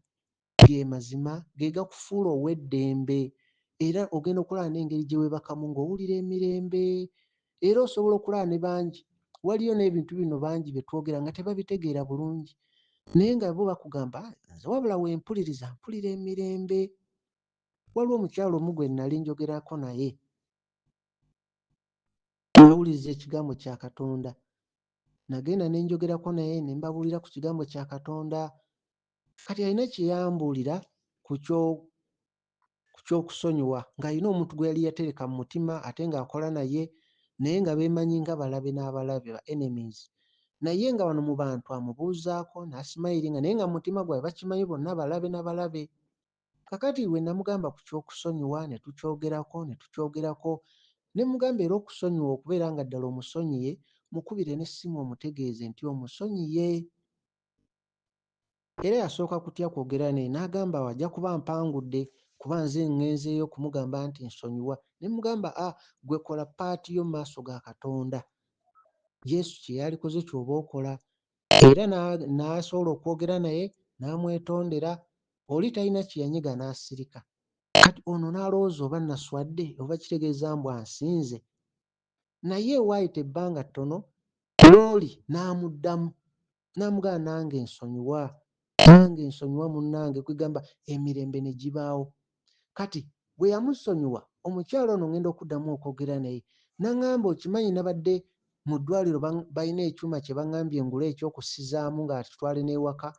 ge mazima ge gakufuula ow'eddembe, era ogenda okulaba n'engeri gye weebakamu ng'owulira emirembe. Era osobola okulaba ne bangi, waliyo n'ebintu bino bangi bye twogera nga tebabitegeera bulungi, naye nga bo bakugamba nze wabula we mpuliriza mpulira emirembe. Waliwo omukyala omu gwe nnali njogerako naye, nawuliriza ekigambo kya Katonda, nagenda ne njogerako naye ne mbabuulira ku kigambo kya Katonda. Kati alina kye yambuulira ku ky'okusonyiwa, ng'alina omuntu gwe yali yatereka mu mutima ate ng'akola naye, naye nga beemanyi nga balabe n'abalabe, ba enemies. Naye nga wano mu bantu amubuuzaako n'asimayiringa, naye nga mu mutima gwabwe bakimanyi bonna balabe na balabe. Kakati we namugamba ku ky'okusonyiwa ne tukyogerako ne tukyogerako, ne mugamba era okusonyiwa okubeera nga ddala omusonyiye, mukubire n'essimu omutegeeze nti omusonyiye. Era yasooka kutya kwogera naye n'agamba awo ajja kuba ampangudde kuba nze ŋŋenzeeyo okumugamba nti nsonyiwa. Ne mugamba a gwe kola paati yo mu maaso ga Katonda. Yesu kye yalikoze ky'oba okola. Era n'asobola okwogera naye n'amwetondera, oli talina kye yanyiga n'asirika. Kati ono n'alowooza oba naswadde oba kitegeeza mbu ansinze. Naye waayita ebbanga ttono n'oli n'amuddamu n'amugamba nange nsonyiwa, nange nsonyiwa munnange, kwegamba emirembe ne gibaawo. Kati bwe yamusonyiwa omukyala ono ngenda okuddamu okwogera naye n'aŋŋamba okimanyi nabadde mu ddwaliro balina ekyuma kye baŋŋambye ngule eky'okussizaamu ng'akitwale n'ewaka,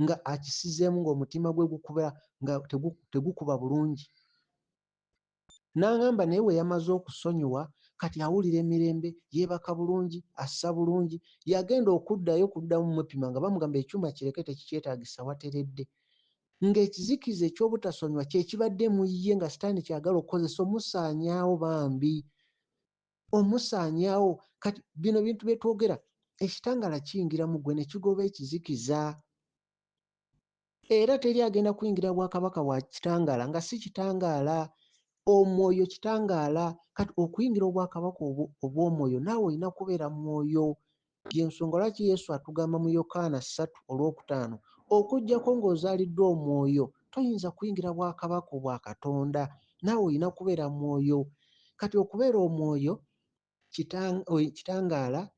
nga akisizeemu ng'omutima gwe gukuba nga tegukuba bulungi. N'aŋŋamba naye bwe yamaze okusonyiwa kati awulira emirembe, yeebaka bulungi, assa bulungi. Yagenda okuddayo okuddamu mupima nga bamugamba ekyuma kireke tekikyetaagisa wateredde. Ng'ekizikiza eky'obutasonyiwa kye kibadde mu ye nga sitaani ky'ayagala okukozesa omusaanyaawo bambi, omusaanyaawo. Kati bino bintu bye twogera, ekitangaala kiyingira mu ggwe ne kigoba ekizikiza. Era teri agenda kuyingira bwakabaka bwa kitangaala nga si kitangaala. Omwoyo kitangaala. Kati okuyingira obwakabaka obw'omwoyo naawe olina kubeera mwoyo. Y'ensonga lwaki Yesu atugamba mu Yokaana 3 olwokutaano, okuggyako ng'ozaaliddwa omwoyo toyinza kuyingira bwakabaka obwa Katonda. Naawe olina kubeera mwoyo. Kati okubeera omwoyo kitangaala,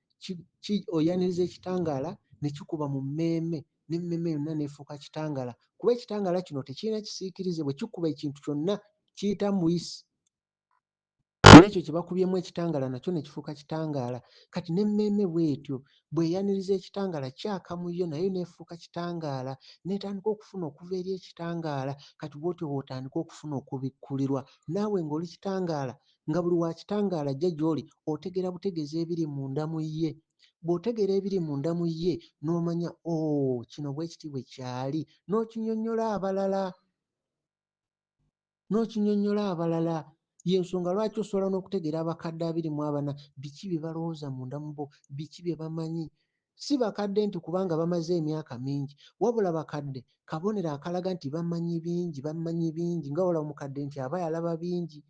oyaniriza ekitangaala ne kikuba mu mmeeme, n'emmeeme yonna n'efuuka kitangaala. Kuba ekitangaala kino tekirina kisiikirize, bwe kikuba ekintu kyonna kiyita mu buyisi. N'ekyo kye bakubyemu ekitangaala nakyo ne kifuuka kitangaala. Kati n'emmeeme bw'etyo bw'eyaniriza ekitangaala kyaka mu yo nayo n'efuuka kitangaala, n'etandika okufuna okuva eri ekitangaala. Kati bw'otyo bw'otandika okufuna okubikkulirwa. Naawe ng'oli kitangaala, nga buli wa kitangaala ajja gy'oli otegeera butegeezi ebiri munda mu ye. Bw'otegeera ebiri munda mu ye n'omanya oo kino bwe kiti bwe kyali, n'okinyonnyola abalala. N'okinyonnyola abalala. Y'ensonga lwaki osobola n'okutegeera abakadde 24 biki bye balowooza munda mu bo, biki bye bamanyi. Si bakadde nti kubanga bamaze emyaka mingi, wabula bakadde kabonero akalaga nti bamanyi bingi, bamanyi bingi, nga wala omukadde nti aba yalaba bingi.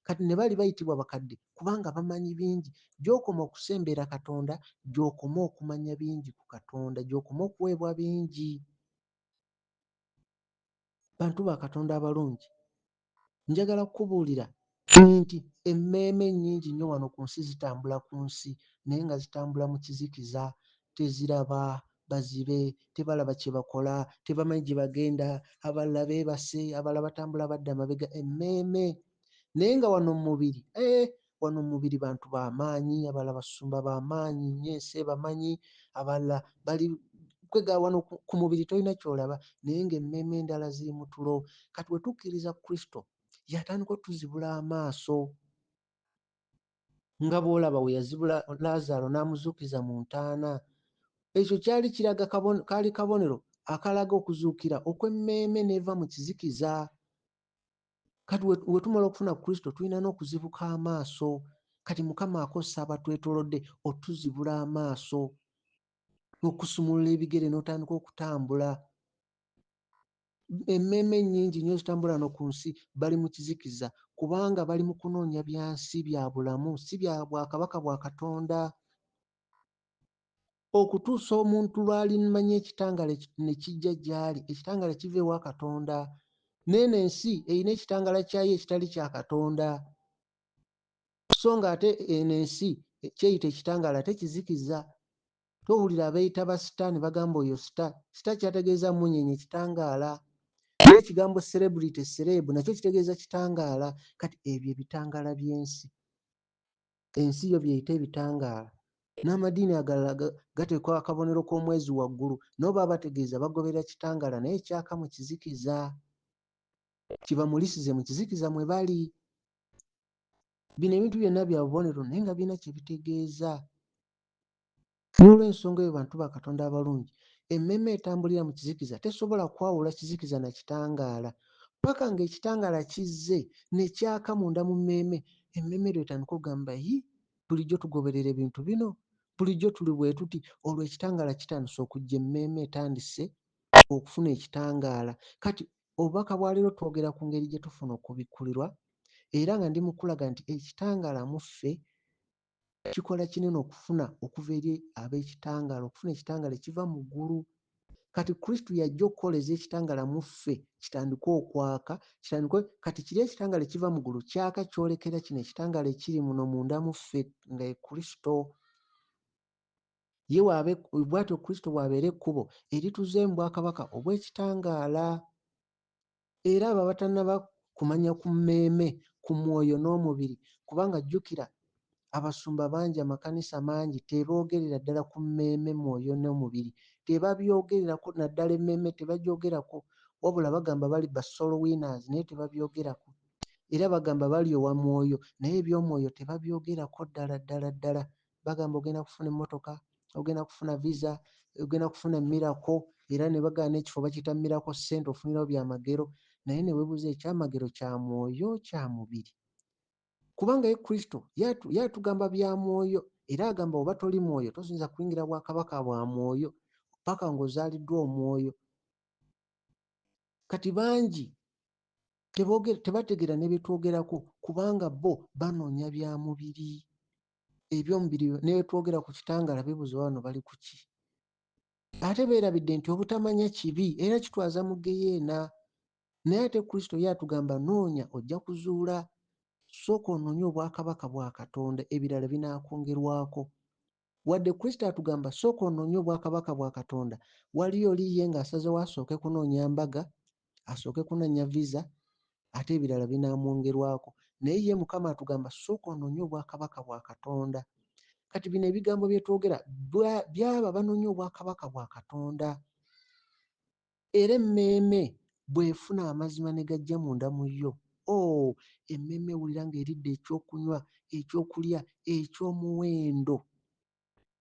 Kati ne bali bayitibwa bakadde kubanga bamanyi bingi. Gy'okoma okusembera Katonda, gy'okoma okumanya bingi ku Katonda, gy'okoma okuweebwa bingi. Bantu ba Katonda abalungi, njagala kukubuulira nti emmeeme nnyingi nnyo wano ku nsi zitambula ku nsi, naye nga zitambula mu kizikiza, teziraba, bazibe, tebalaba kye bakola, tebamanyi gye bagenda, abalala beebase, abalala batambula badda mabega, emmeeme. Naye nga wano mu mubiri, wano mu mubiri bantu ba maanyi, abalala basumba ba maanyi nnyo, ensi ebamanyi, abalala bali kwega wano ku mubiri tolina ky'olaba, naye ng'emmeeme endala ziri mu tulo. Kati bwe tukkiriza Kristo, y'atandika otuzibula amaaso. Nga bw'olaba we yazibula Laazaalo n'amuzuukiza mu ntaana. Ekyo kyali kiraga kaali kabonero akalaga okuzuukira okw'emmeeme n'eva mu kizikiza. Kati we tumala okufuna Kristo tulina n'okuzibuka amaaso. Kati Mukama akozesa abatwetoolodde otuzibula amaaso, okusumulula ebigere n'otandika okutambula. Emmeeme nnyingi nnyo ezitambula wano ku nsi bali mu kizikiza kubanga bali mu kunoonya bya nsi bya bulamu, si bya bwakabaka bwa Katonda. Okutuusa omuntu lw'alimanya ekitangaala ne kijja gy'ali, ekitangaala kiva ewa Katonda. N'eno ensi erina ekitangaala kyayo ekitali kya Katonda. So ng'ate eno ensi kyeyita ekitangaala ate kizikiza. Towulira abeeyita ba star ne bagamba oyo star. Star kyategeeza mmunyeenye, kitangaala. N'ekigambo celebrity, celeb nakyo kitegeeza kitangaala. Kati ebyo ebitangaala by'ensi. Ensi yo by'eyita ebitangaala. N'amadiini agalala gateeka akabonero k'omwezi waggulu, nabo baba bategeeza bagoberera kitangaala naye ekyaka mu kizikiza. Kibamulisize mu kizikiza mwe bali. Bino ebintu byonna bya bubonero naye nga birina kye bitegeeza. N'olw'ensonga eyo bantu ba Katonda abalungi, emmeeme etambulira mu kizikiza tesobola kwawula kizikiza na kitangaala. Paka ng'ekitangaala kizze ne kyaka munda mu mmeeme, emmeeme lw'etandika okugamba, Yi, bulijjo tugoberera ebintu bino? Bulijjo tuli bwe tuti? Olwo ekitangaala kitandise okujja, emmeeme etandise okufuna ekitangaala. Kati obubaka bwa leero twogera ku ngeri gye tufuna okubikkulirwa, era nga ndi mu kukulaga nti ekitangaala mu ffe kikola kinene okufuna okuva eri ab'ekitangaala, okufuna ekitangaala ekiva mu ggulu. Kati Kristo yajja okukoleza ekitangaala mu ffe kitandike okwaka, kitandike kati kiri ekitangaala ekiva mu ggulu kyaka kyolekera kino ekitangaala ekiri muno munda mu ffe nga ye Kristo. Ye waabe bw'atyo Kristo bw'abeera ekkubo erituzzaayo mu bwakabaka obw'ekitangaala. Era abo abatannaba kumanya ku mmeeme, ku mwoyo n'omubiri, kubanga jjukira abasumba bangi, amakanisa mangi teboogerera ddala ku mmeeme, mwoyo n'omubiri. Tebabyogererako, naddala emmeeme tebagyogerako, wabula bagamba bali ba soul winners naye tebabyogerako. Era bagamba balyowa mwoyo naye eby'omwoyo tebabyogerako ddala ddala ddala. Bagamba ogenda kufuna emmotoka, ogenda kufuna visa, ogenda kufuna miracle era ne bagaana n'ekifo bakiyita miracle center ofunirawo byamagero naye ne weebuuza ekyamagero kya mwoyo kya mubiri? Kubanga ye Kristo ye atugamba bya mwoyo era agamba oba toli mwoyo toyinza kuyingira bwakabaka bwa mwoyo paka ng'ozaaliddwa omwoyo. Kati bangi tebategeera ne bye twogerako kubanga bo banoonya bya mubiri. Eby'omubiri ne bwe twogera ku kitangaala beebuuza oba bano bali ku ki. Ate beerabidde nti obutamanya kibi era kitwaza mu ggeyeena. Naye ate Kristo ye atugamba noonya ojja kuzuula. Sooka onoonye obwakabaka bwa Katonda ebirala binaakwongerwako. Wadde Kristo atugamba sooka onoonye obwakabaka bwa Katonda, waliyo oli ye ng'asazeewo asooke kunoonya mbaga, asooke kunoonya visa ate ebirala binaamwongerwako. Naye ye Mukama atugamba sooka onoonye obwakabaka bwa Katonda. Kati bino ebigambo bye twogera by'abo abanoonya obwakabaka bwa Katonda. Era emmeeme bw'efuna amazima ne gajja munda mu yo, oh, emmeeme ewulira ng'eridde eky'okunywa, eky'okulya eky'omuwendo.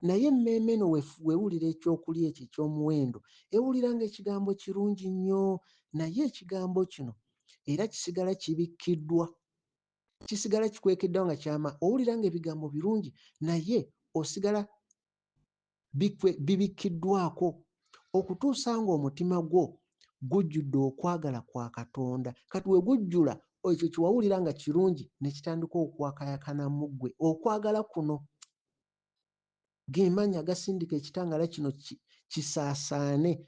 Naye emmeeme eno wewulira ekyokulya ekyo eky'omuwendo, ewulira ng'ekigambo kirungi nnyo, naye ekigambo kino era kisigala kibikkiddwa, kisigala kikwekeddwa nga kyama. Owulira ng'ebigambo birungi, naye osigala bibikkiddwako okutuusa ng'omutima gwo gujjudde okwagala kwa Katonda. Kati we gujjula, ekyo kye wawulira nga kirungi ne kitandika okwakayakana mu ggwe. Okwagala kuno ge maanyi agasindika ekitangaala kino kisaasaane.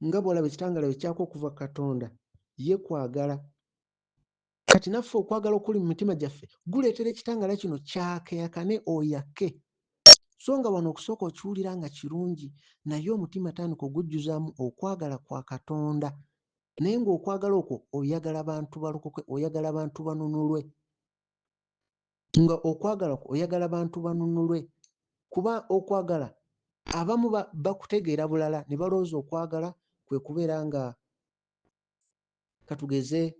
Nga bw'olaba ekitangaala bwe kyaka okuva ku Katonda, ye kwagala. Kati naffe okwagala okuli mu mitima gyaffe guleetera ekitangaala kino kyakeyakane oyake. So nga wano okusooka okiwulira nga kirungi, naye omutima tandika ogujjuzaamu okwagala kwa Katonda. Naye ng'okwagala okwo oyagala bantu balokoke, oyagala bantu banunulwe. Nga okwagala kwo oyagala bantu banunulwe. Kuba okwagala abamu bakutegeera bulala ne balowooza okwagala kwe kubeera nga katugeze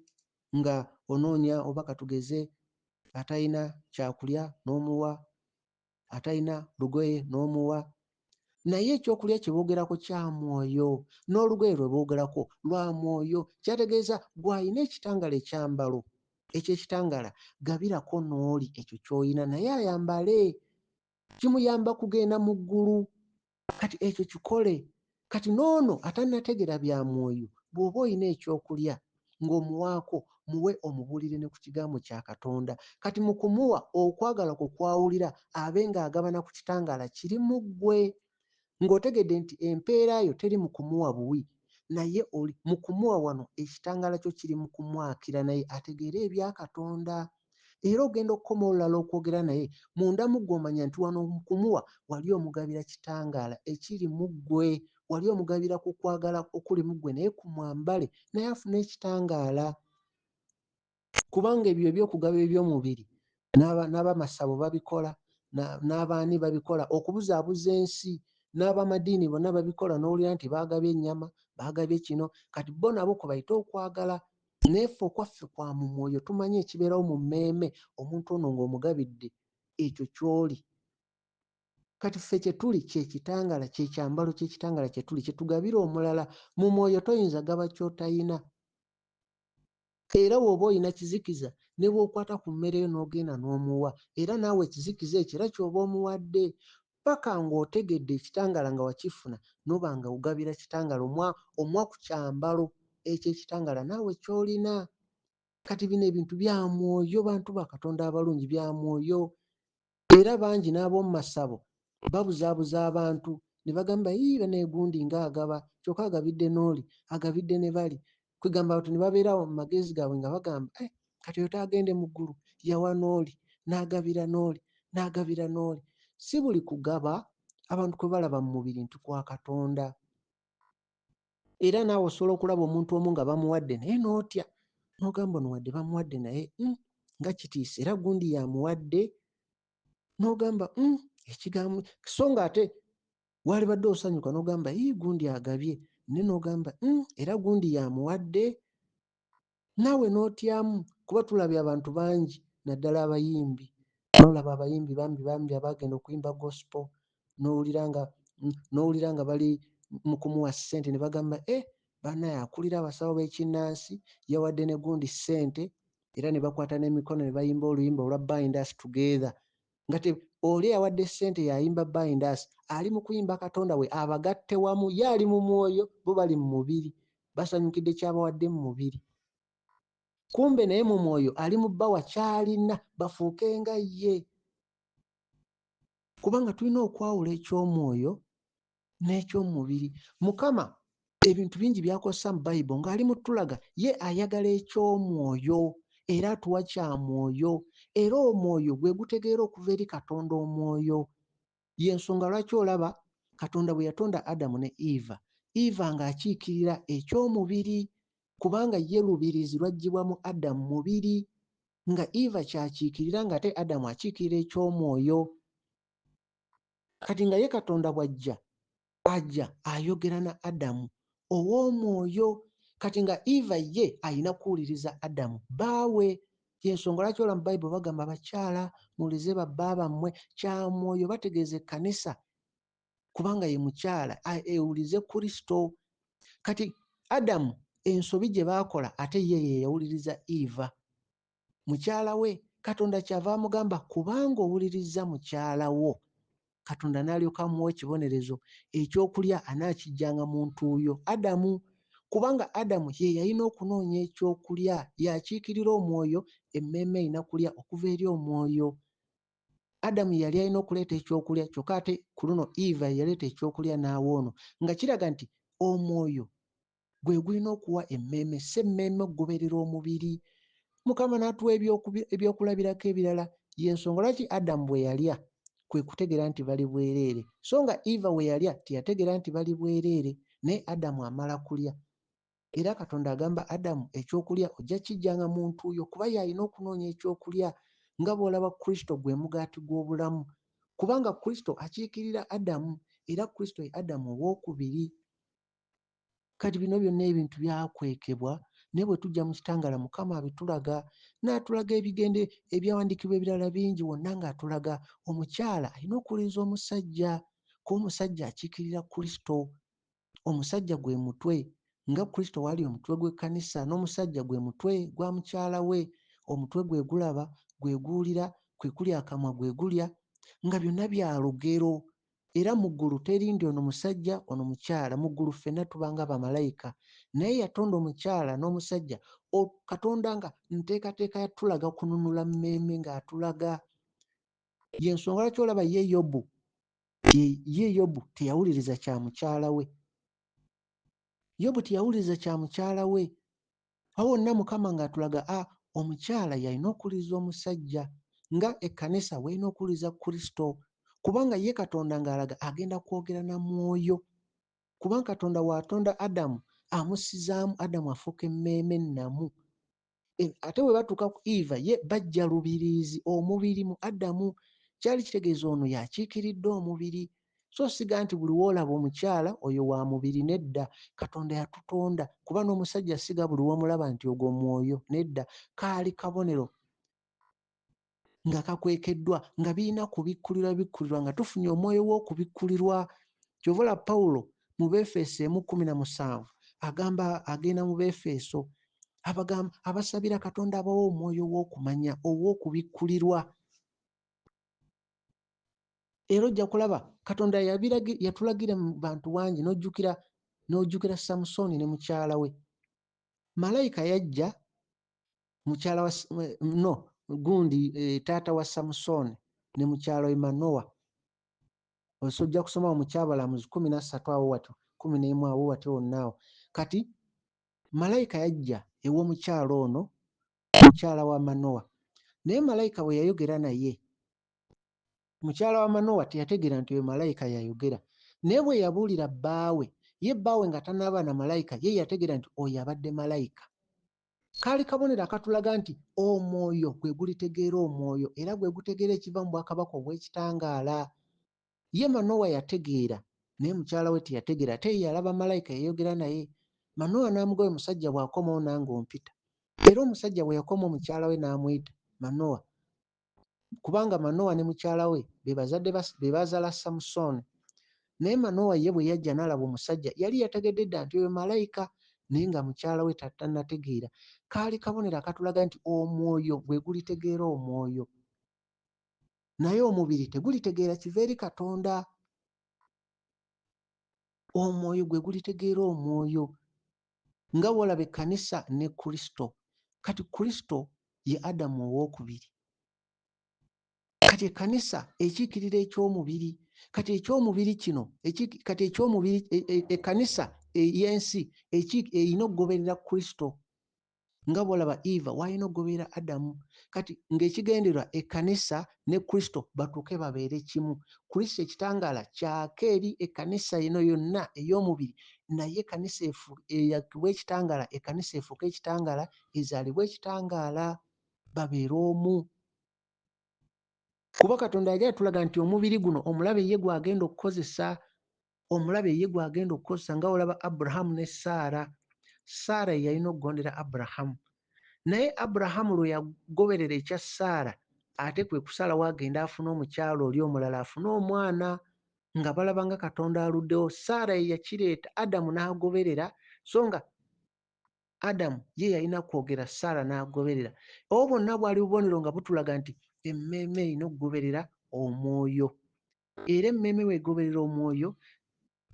nga onoonya oba katugeze Atalina kyakulya n'omuwa, atalina lugoye n'omuwa. Naye ekyokulya kye boogerako kya mwoyo, n'olugoye lwe boogerako lwa mwoyo. Kyategeeza gw'alina ekitangala ekyambalo eky'ekitangala, gabirako n'oli ekyo ky'olina naye ayambale. Kimuyamba kugenda mu ggulu. Kati ekyo kikole. Kati n'ono atannategeera bya mwoyo, bw'oba olina ekyokulya ng'omuwaako, muwe omubuulire ne ku kigambo kya Katonda. Kati mu kumuwa okwagala kwo kw'awulira abe ng'agabana ku kitangaala kiri mu ggwe. Ng'otegedde nti empeera yo teri mu kumuwa buwi, naye oli mu kumuwa wano ekitangaala kyo kiri mu kumwakira naye ategeere ebya Katonda. Era ogenda okukoma olulala okwogera naye, munda mu ggwe omanya nti wano mu kumuwa wali omugabira kitangaala ekiri mu ggwe, wali omugabira ku kwagala okuli mu ggwe naye kumwambale naye afune ekitangaala. Kubanga ebyo eby'okugaba eby'omubiri n'abamasabo babikola, n'abaani babikola, okubuzaabuza ensi, n'abamadiini bonna babikola, n'owulira nti baagabye ennyama, baagabye kino. Kati bo nabo kwe bayita okwagala. Naye ffe okwaffe kwa mu mwoyo, tumanyi ekibeerawo mu mmeeme omuntu ono ng'omugabidde ekyo ky'oli. Kati ffe kye tuli kye kitangaala, kye kyambalo ky'ekitangaala kye tuli, kye tugabira omulala. Mu mwoyo toyinza gaba ky'otayina. Era bw'oba olina kizikiza, ne bw'okwata ku mmere yo n'ogenda n'omuwa, era naawe ekizikiza ekyo era ky'oba omuwadde. Paka ng'otegedde ekitangaala nga wakifuna, n'oba nga ogabira kitangaala, omuwa ku kyambalo eky'ekitangaala naawe ky'olina. Kati bino ebintu bya mwoyo, bantu ba Katonda abalungi, bya mwoyo. Era bangi n'ab'omu masabo babuzaabuza abantu ne bagamba, yii banaye gundi ng'agaba, kyokka agabidde n'oli, agabidde ne bali. Kwegamba abantu ne babeera awo mu magezi gaabwe nga bagamba, kati oyo taagende mu ggulu, yawa n'oli, n'agabira n'oli, n'agabira n'oli. Si buli kugaba abantu kwe balaba mu mubiri nti kwa Katonda. Era naawe osobola okulaba omuntu omu nga bamuwadde naye n'otya, n'ogamba ono wadde bamuwadde naye nga kitiisa, era gundi yamuwadde, n'ogamba ekigambo, so ng'ate waalibadde osanyuka n'ogamba yii gundi agabye, naye n'ogamba era gundi yamuwadde, naawe n'otyamu, kuba tulabye abantu bangi naddala abayimbi. N'olaba abayimbi bambi bambi abaagenda okuyimba gospel, n'owulira nga bali mu kumuwa ssente ne bagamba bannaye akulira abasawo b'ekinnansi yawadde ne gundi ssente, era ne bakwata n'emikono ne bayimba oluyimba olwa Bind Us Together, nga oli eyawadde ssente y'ayimba Bind Us, ali mu kuyimba Katonda we abagatte wamu, ye ali mu mwoyo, bo bali mu mubiri, basanyukidde ky'abawadde mu mubiri. Kumbe naye mu mwoyo ali mu bbawa ky'alina bafuuke nga ye. Kubanga tulina okwawula eky'omwoyo n'eky'omubiri. Mukama ebintu bingi by'akozesa mu Bayibuli ng'ali mu ttulaga, ye ayagala eky'omwoyo era atuwa kya mwoyo, era omwoyo gwe gutegeera okuva eri Katonda omwoyo. Y'ensonga lwaki olaba Katonda bwe yatonda Adamu ne Eva, Eva ng'akiikirira eky'omubiri, kubanga ye lubirizi lwaggyibwa mu Adamu mubiri, nga Eva ky'akiikirira ng'ate Adamu akiikirira eky'omwoyo. Kati nga ye Katonda bw'ajja, ajja ayogera na Adamu ow'omwoyo. Kati nga Eva ye alina kuwuliriza Adamu bbaawe. Y'ensonga lwaki olaba mu Bayibuli bagamba abakyala muwulirize babba bammwe, kya mwoyo bategeeza ekkanisa, kubanga ye mukyala ewulize Kristo. Kati Adamu ensobi gye baakola ate ye ye yawuliriza Eva mukyala we. Katonda kyava amugamba kubanga owulirizza mukyala wo, Katonda n'alyoka amuwa ekibonerezo ekyokulya anaakiggyanga mu ntuuyo Adamu, kubanga Adamu ye yalina okunoonya ekyokulya, y'akiikirira omwoyo, emmeeme erina kulya okuva eri omwoyo. Adamu yali alina okuleeta ekyokulya, kyokka ate ku luno Eva ye yaleeta ekyokulya n'awa ono, nga kiraga nti omwoyo gwe gulina okuwa emmeeme, si emmeeme okugoberera omubiri. Mukama n'atuwa ebyokulabirako ebirala. Y'ensonga lwaki Adamu bwe yalya kwe kutegeera nti bali bwereere, so nga Eva bwe yalya teyategeera nti bali bwereere, naye Adamu amala kulya. Era Katonda agamba Adamu ekyokulya ojja kiggyanga mu ntuuyo, kuba y'alina okunoonya ekyokulya, nga bw'olaba Kristo gwe mugaati gw'obulamu, kubanga Kristo akiikirira Adamu, era Kristo ye Adamu owookubiri. Kati bino byonna ebintu byakwekebwa, Naye bwe tujja mu kitangaala, Mukama abitulaga, n'atulaga ebigende ebyawandiikibwa ebirala bingi wonna ng'atulaga omukyala alina okuwuliriza omusajja, kuba omusajja akiikirira Kristo. Omusajja gwe mutwe, nga Kristo w'ali omutwe gw'ekkanisa, n'omusajja gwe mutwe gwa mukyala we. Omutwe gwe gulaba, gwe guwulira, kwe kuli akamwa gwe gulya, nga byonna bya lugero. Era mu ggulu teri nti ono musajja, ono mukyala. Mu ggulu ffenna tuba nga bamalayika. Naye yatonda omukyala n'omusajja. Katonda nga nteekateeka yatulaga kununula mmeeme, ng'atulaga. Y'ensonga lwaki olaba ye Yobu, ye Yobu teyawuliriza kya mukyala we. Yobu teyawuliriza kya mukyala we. Awo wonna Mukama ng'atulaga omukyala yalina okuwuliriza omusajja, nga ekkanisa bw'erina okuwuliriza Kristo. Kubanga ye Katonda ng'alaga agenda kwogera na mwoyo. Kubanga Katonda bw'atonda Adamu, amussizaamu Adamu afuuka emmeeme ennamu. Ate bwe batuuka ku Eva, ye bajja lubiriizi omubiri mu Adamu. Kyali kitegeeza ono y'akiikiridde omubiri. So siga nti buli w'olaba omukyala oyo wa mubiri, nedda. Katonda yatutonda, kuba n'omusajja siga buli w'omulaba nti ogwo mwoyo, nedda. Kaali kabonero nga kakwekeddwa, nga birina kubikkulirwa bikkulirwa, nga tufunye omwoyo w'okubikkulirwa. Ky'ova olaba Pawulo mu Beefeso 1:17 agamba, agenda mu Beefeso, abagamba, abasabira Katonda abawe omwoyo w'okumanya, ow'okubikkulirwa. Era ojja kulaba Katonda yatulagira mu bantu bangi, n'ojjukira Samusooni ne mukyala we. Malayika yajja, mukyala wa no, gundi, taata wa Samusooni ne mukyala we Manowa. Ojja kusoma mu Kyabalamuzi 13 awo watyo, 11 awo watyo wonna awo. Kati malayika yajja ew'omukyala ono, mukyala wa Manowa. Naye malayika bwe yayogera naye, mukyala wa Manowa teyategeera nti oyo malayika yayogera. Naye bwe yabuulira bbaawe, ye bbaawe nga tannaba na malayika, ye yategeera nti oyo abadde malayika. Kaali kabonero akatulaga nti omwoyo gwe gulitegeera omwoyo, era gwe gutegeera ekiva mu bwakabaka obw'ekitangaala. Ye Manowa yategeera, naye mukyala we teyategeera. Ate ye yalaba malayika yayogera naye. Manowa n'amugamba, omusajja bw'akomawo nange ompita. Era omusajja bwe yakomawo mukyala we n'amuyita Manowa. Kubanga Manowa ne mukyala we be bazadde be bazaala Samusooni. Naye Manowa ye bwe yajja n'alaba omusajja, yali yategedde dda nti oyo malayika, naye nga mukyala we tannategeera. Kaali kabonero akatulaga nti omwoyo gwe gulitegeera omwoyo. Naye omubiri tegulitegeera kiva eri Katonda. Omwoyo gwe gulitegeera omwoyo. Nga bw'olaba ekkanisa ne Kristo. Kati Kristo ye Adamu owookubiri. Kati ekkanisa ekiikirira eky'omubiri. Kati eky'omubiri kino, kati eky'omubiri, ekkanisa ey'ensi erina okugoberera Kristo. Nga bw'olaba Eva w'alina okugoberera Adamu. Kati ng'ekigendererwa ekkanisa ne Kristo batuuke babeere kimu. Kristo ekitangaala kyaka eri ekkanisa eno yonna ey'omubiri, naye ekkanisa eyakibwa ekitangaala, ekkanisa efuuke ekitangaala, ezaalibwe ekitangaala, babeere omu. Kuba Katonda yali atulaga nti omubiri guno omulabe ye gw'agenda okukozesa, omulabe ye gw'agenda okukozesa, nga olaba Aburahamu ne Saara. Saara ye yalina okugondera Aburahamu. Naye Aburahamu lwe yagoberera ekya Saara, ate kwe kusalawo agende afune omukyala oli omulala, afune omwana, nga balaba nga Katonda aluddewo. Saara ye yakireeta, Adamu n'agoberera, so nga Adamu ye yalina kwogera, Saara n'agoberera. Obwo bwonna bwali bubonero nga butulaga nti emmeeme erina okugoberera omwoyo. Era emmeeme bw'egoberera omwoyo,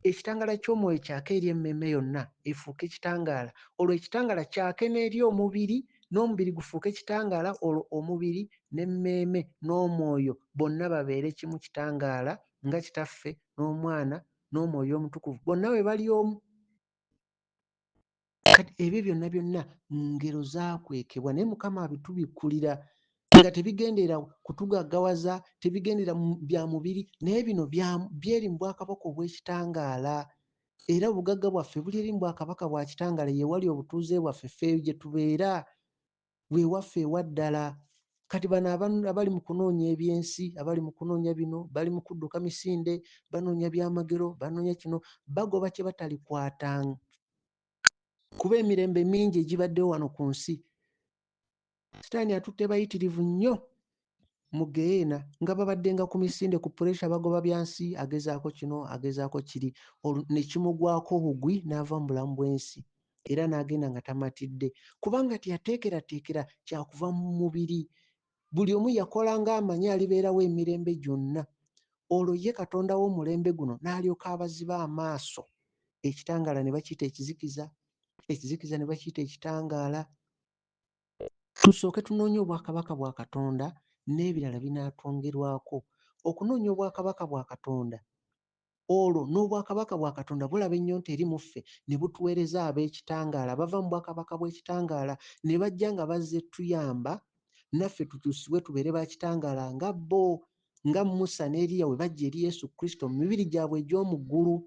ekitangaala ky'omwoyo kyaka eri emmeeme yonna, efuuke ekitangaala. Olwo ekitangaala kyake n'eri omubiri, n'omubiri gufuuke ekitangaala, olwo omubiri n'emmeeme n'omwoyo bonna babeere kimu kitangaala, nga Kitaffe n'Omwana n'Omwoyo Omutukuvu bonna bwe bali omu. Kati ebyo byonna byonna ngero zaakwekebwa, naye Mukama abitubikkulira nga tebigenderera kutugaggawaza, tebigenderera bya mubiri, naye bino byeri mu bwakabaka obw'ekitangaala. Era obugagga bwaffe buli eri mu bwakabaka bwa kitangaala, ye wali obutuuze bwaffe, ffe gye tubeera, we waffe ewa ddala. Kati bano abali mu kunoonya ebyensi, abali mu kunoonya bino, bali mu kudduka misinde, banoonya byamagero, banoonya kino, bagoba kye batalikwata. Kuba emirembe mingi egibaddewo wano ku nsi, Sitaani atutte bayitirivu nnyo mu ggeyeena nga babaddenga ku misinde ku puresha, bagoba bya nsi, agezaako kino, agezaako kiri, ne kimugwako bugwi n'ava mu bulamu bw'ensi era n'agenda nga tamatidde, kubanga teyateekerateekera kyakuva mu mubiri. Buli omu yakola ng'amanyi alibeerawo emirembe gyonna. Olwo ye Katonda w'omulembe guno n'alyoka abaziba amaaso, ekitangaala ne bakiyita ekizikiza, ekizikiza ne bakiyita ekitangaala. Tusooke tunoonye obwakabaka bwa Katonda, n'ebirala binaatwongerwako. Okunoonya obwakabaka bwa Katonda, olwo n'obwakabaka bwa Katonda bulaba ennyonta eri mu ffe ne butuweereza ab'ekitangaala abava mu bwakabaka bw'ekitangaala ne bajja nga bazze tuyamba naffe tukyusibwe tubeere ba kitangaala nga bo, nga Musa ne Eriya we bajja eri Yesu Kristo mu mibiri gyabwe egy'omu ggulu.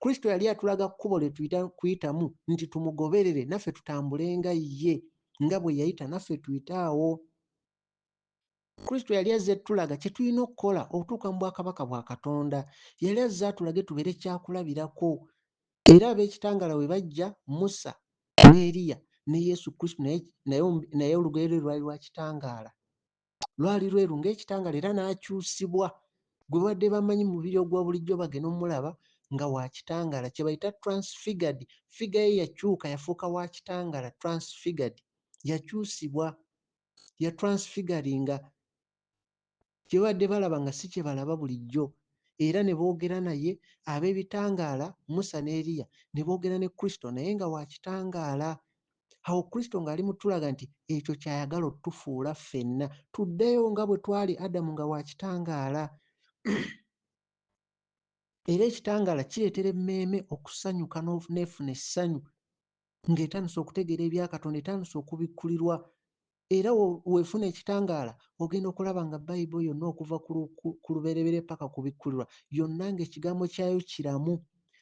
Kristo yali atulaga kkubo lye tuyita kuyitamu nti tumugoberere naffe tutambule nga ye, nga bwe yayita naffe tuyite awo. Kristo yali azze tulaga kye tulina okukola okutuuka mu bwakabaka bwa Katonda. Yali azze atulage tubeere kyakulabirako. Era ab'ekitangaala bwe bajja, Musa ne Eriya ne Yesu Kristo naye olugoye lwe lwali lwa kitangaala. Lwali lweru ng'ekitangaala era n'akyusibwa. Gwe babadde bamanyi mu mubiri ogwa bulijjo bagenda omulaba nga wa kitangaala, kye bayita transfigured. Ffiga ye yakyuka yafuuka wa kitangaala, transfigured. Yakyusibwa, ya transfiguringa. Kye babadde balaba nga si kye balaba bulijjo. Era ne boogera naye ab'ebitangaala, Musa ne Eriya, ne boogera ne Kristo naye nga wa kitangaala. Awo Kristo ng'ali mu tulaga nti ekyo ky'ayagala otufuula ffenna, tuddeyo nga bwe twali Adamu nga wa kitangaala. Era ekitangaala kireetera emmeeme okusanyuka n'efuna essanyu ng'etandise okutegeera ebya Katonda, etandise okubikkulirwa. Era weefuna ekitangaala ogenda okulaba nga Bayibuli yonna okuva ku lubereberye paka kubikkulirwa yonna ng'ekigambo kyayo kiramu.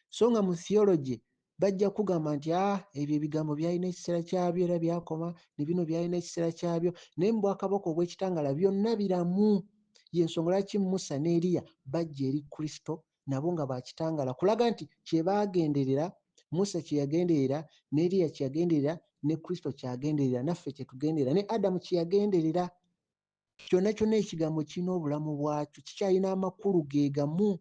So nga mu theology bajja kugamba nti ebyo ebigambo byalina ekiseera kyabyo era byakoma, ne bino byalina ekiseera kyabyo, naye mu bwakabaka obw'ekitangaala byonna biramu. Y'ensonga lwaki Musa ne Eriya bajja eri Kristo nabo nga ba kitangaala, kulaga nti kye baagenderera, Musa kye yagenderera, ne Eriya kye yagenderera, ne Kristo ky'agenderera, naffe kye tugenderera, ne Adamu kye yagenderera. Kyonna kyonna ekigambo kirina obulamu bwakyo, kikyalina amakulu ge gamu.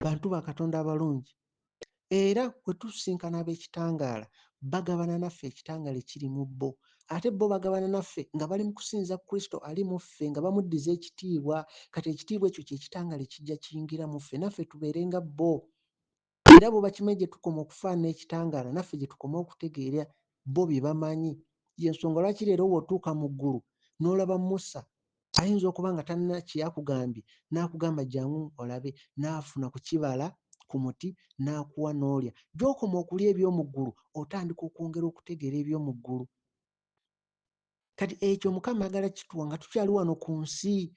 Bantu ba Katonda abalungi, era bwe tusisinkana ab'ekitangaala, bagabana naffe ekitangaala ekiri mu bo. Ate bo bagabana naffe nga bali mu kusinza Kristo ali mu ffe, nga bamuddiza ekitiibwa. Kati ekitiibwa ekyo kye kitangaala ekijja kiyingira mu ffe, naffe tubeere nga bo. Era bo bakimanyi gye tukoma okufaanana ekitangaala, naffe gye tukoma okutegeera bo bye bamanyi. Y'ensonga lwaki leero w'otuuka mu ggulu n'olaba Musa, ayinza okuba nga talina kye yakugambye, n'akugamba jangu olabe, n'afuna ku kibala ku muti n'akuwa n'olya. Gy'okoma okulya eby'omu ggulu, otandika okwongera okutegeera eby'omu ggulu. Kati ekyo Mukama ayagala kituwa nga tukyali wano ku nsi.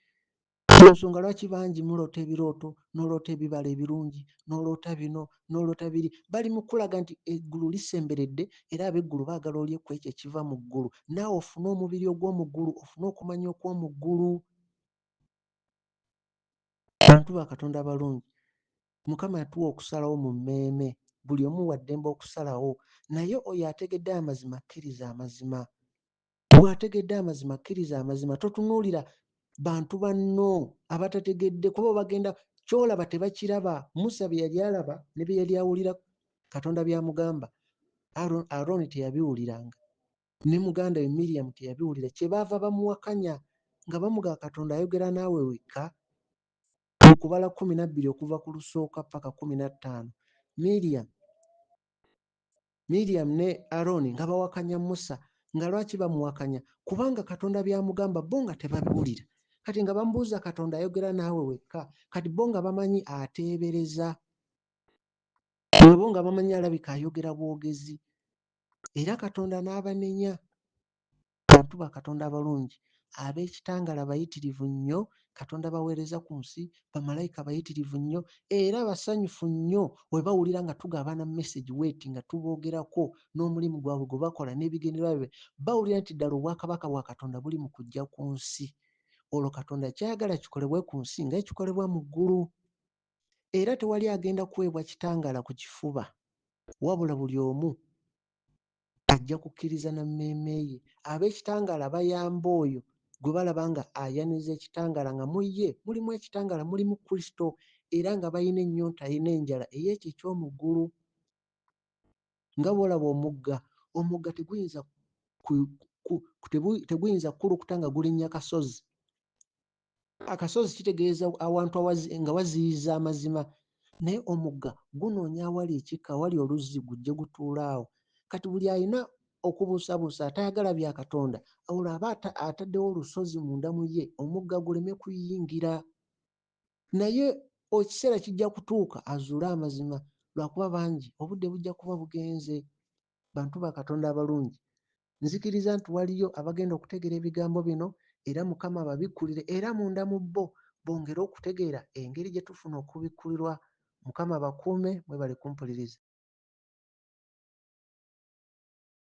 Ensonga lwaki bangi muloota ebirooto, n'oloota ebibala ebirungi, n'oloota bino, n'oloota biri, bali mu kulaga nti eggulu lisemberedde era ab'eggulu baagala olye ku ekyo ekiva mu ggulu, naawe ofune omubiri ogw'omu ggulu, ofune okumanya okw'omu ggulu. Bantu ba Katonda abalungi, Mukama yatuwa okusalawo mu mmeeme, buli omu wa ddembe okusalawo, naye oyo ategedde amazima akkiriza amazima. Bw'ategedde amazima kkiriza amazima, totunuulira bantu banno abatategedde, kuba bagenda ky'olaba tebakiraba. Musa bye yali alaba ne bye yali awulira Katonda by'amugamba, Arooni teyabiwuliranga, ne muganda we Miriyamu teyabiwulira, kye baava bamuwakanya nga bamugamba Katonda ayogera naawe wekka. Mu kubala 12 okuva ku lusooka paka 15, Miriam ne Arooni nga bawakanya Musa. Nga lwaki bamuwakanya? Kubanga Katonda by'amugamba bo nga tebabiwulira. Kati nga bamubuuza Katonda ayogera naawe wekka? Kati bo nga bamanyi ateebereza. Bo nga bamanyi alabika ayogera bwogezi. Era Katonda n'abanenya. Bantu ba Katonda abalungi, ab'ekitangaala bayitirivu nnyo, Katonda baweereza ku nsi, bamalayika bayitirivu nnyo, era basanyufu nnyo bwe bawulira nga tugabana message weeti nga tuboogerako n'omulimu gwabwe gwe bakola n'ebigendererwa byabwe. Bawulira nti ddala obwakabaka bwa Katonda buli mu kujja ku nsi. Olwo Katonda ky'ayagala kikolebwe ku nsi nga ekikolebwa mu ggulu. Era tewali agenda kuweebwa kitangaala ku kifuba. Wabula buli omu ajja kukkiriza na mmeeme ye. Ab'ekitangaala bayamba oyo gwe balaba nga ayaniriza ekitangaala, nga mu ye mulimu ekitangaala, mulimu Kristo, era nga balina ennyonta n'enjala ey'ekyo eky'omu ggulu. Nga bw'olaba omugga, omugga teguyinza kukulukuta nga gulinnya kasozi. Akasozi kitegeeza awantu nga waziyiza amazima, naye omugga gunoonya awali ekikka, awali oluzzi, gujje gutuule awo. Kati buli alina okubuusabuusa, atayagala bya Katonda, olwo aba ataddewo olusozi munda mu ye, omugga guleme kuyingira. Naye ekiseera kijja kutuuka azuule amazima, lwakuba bangi obudde bujja kuba bugenze. Bantu ba Katonda abalungi, nzikiriza nti waliyo abagenda okutegeera ebigambo bino, era Mukama ababikkulire, era munda mu bo bongere okutegeera engeri gye tufuna okubikkulirwa. Mukama abakuume, mwebale kumpuliriza.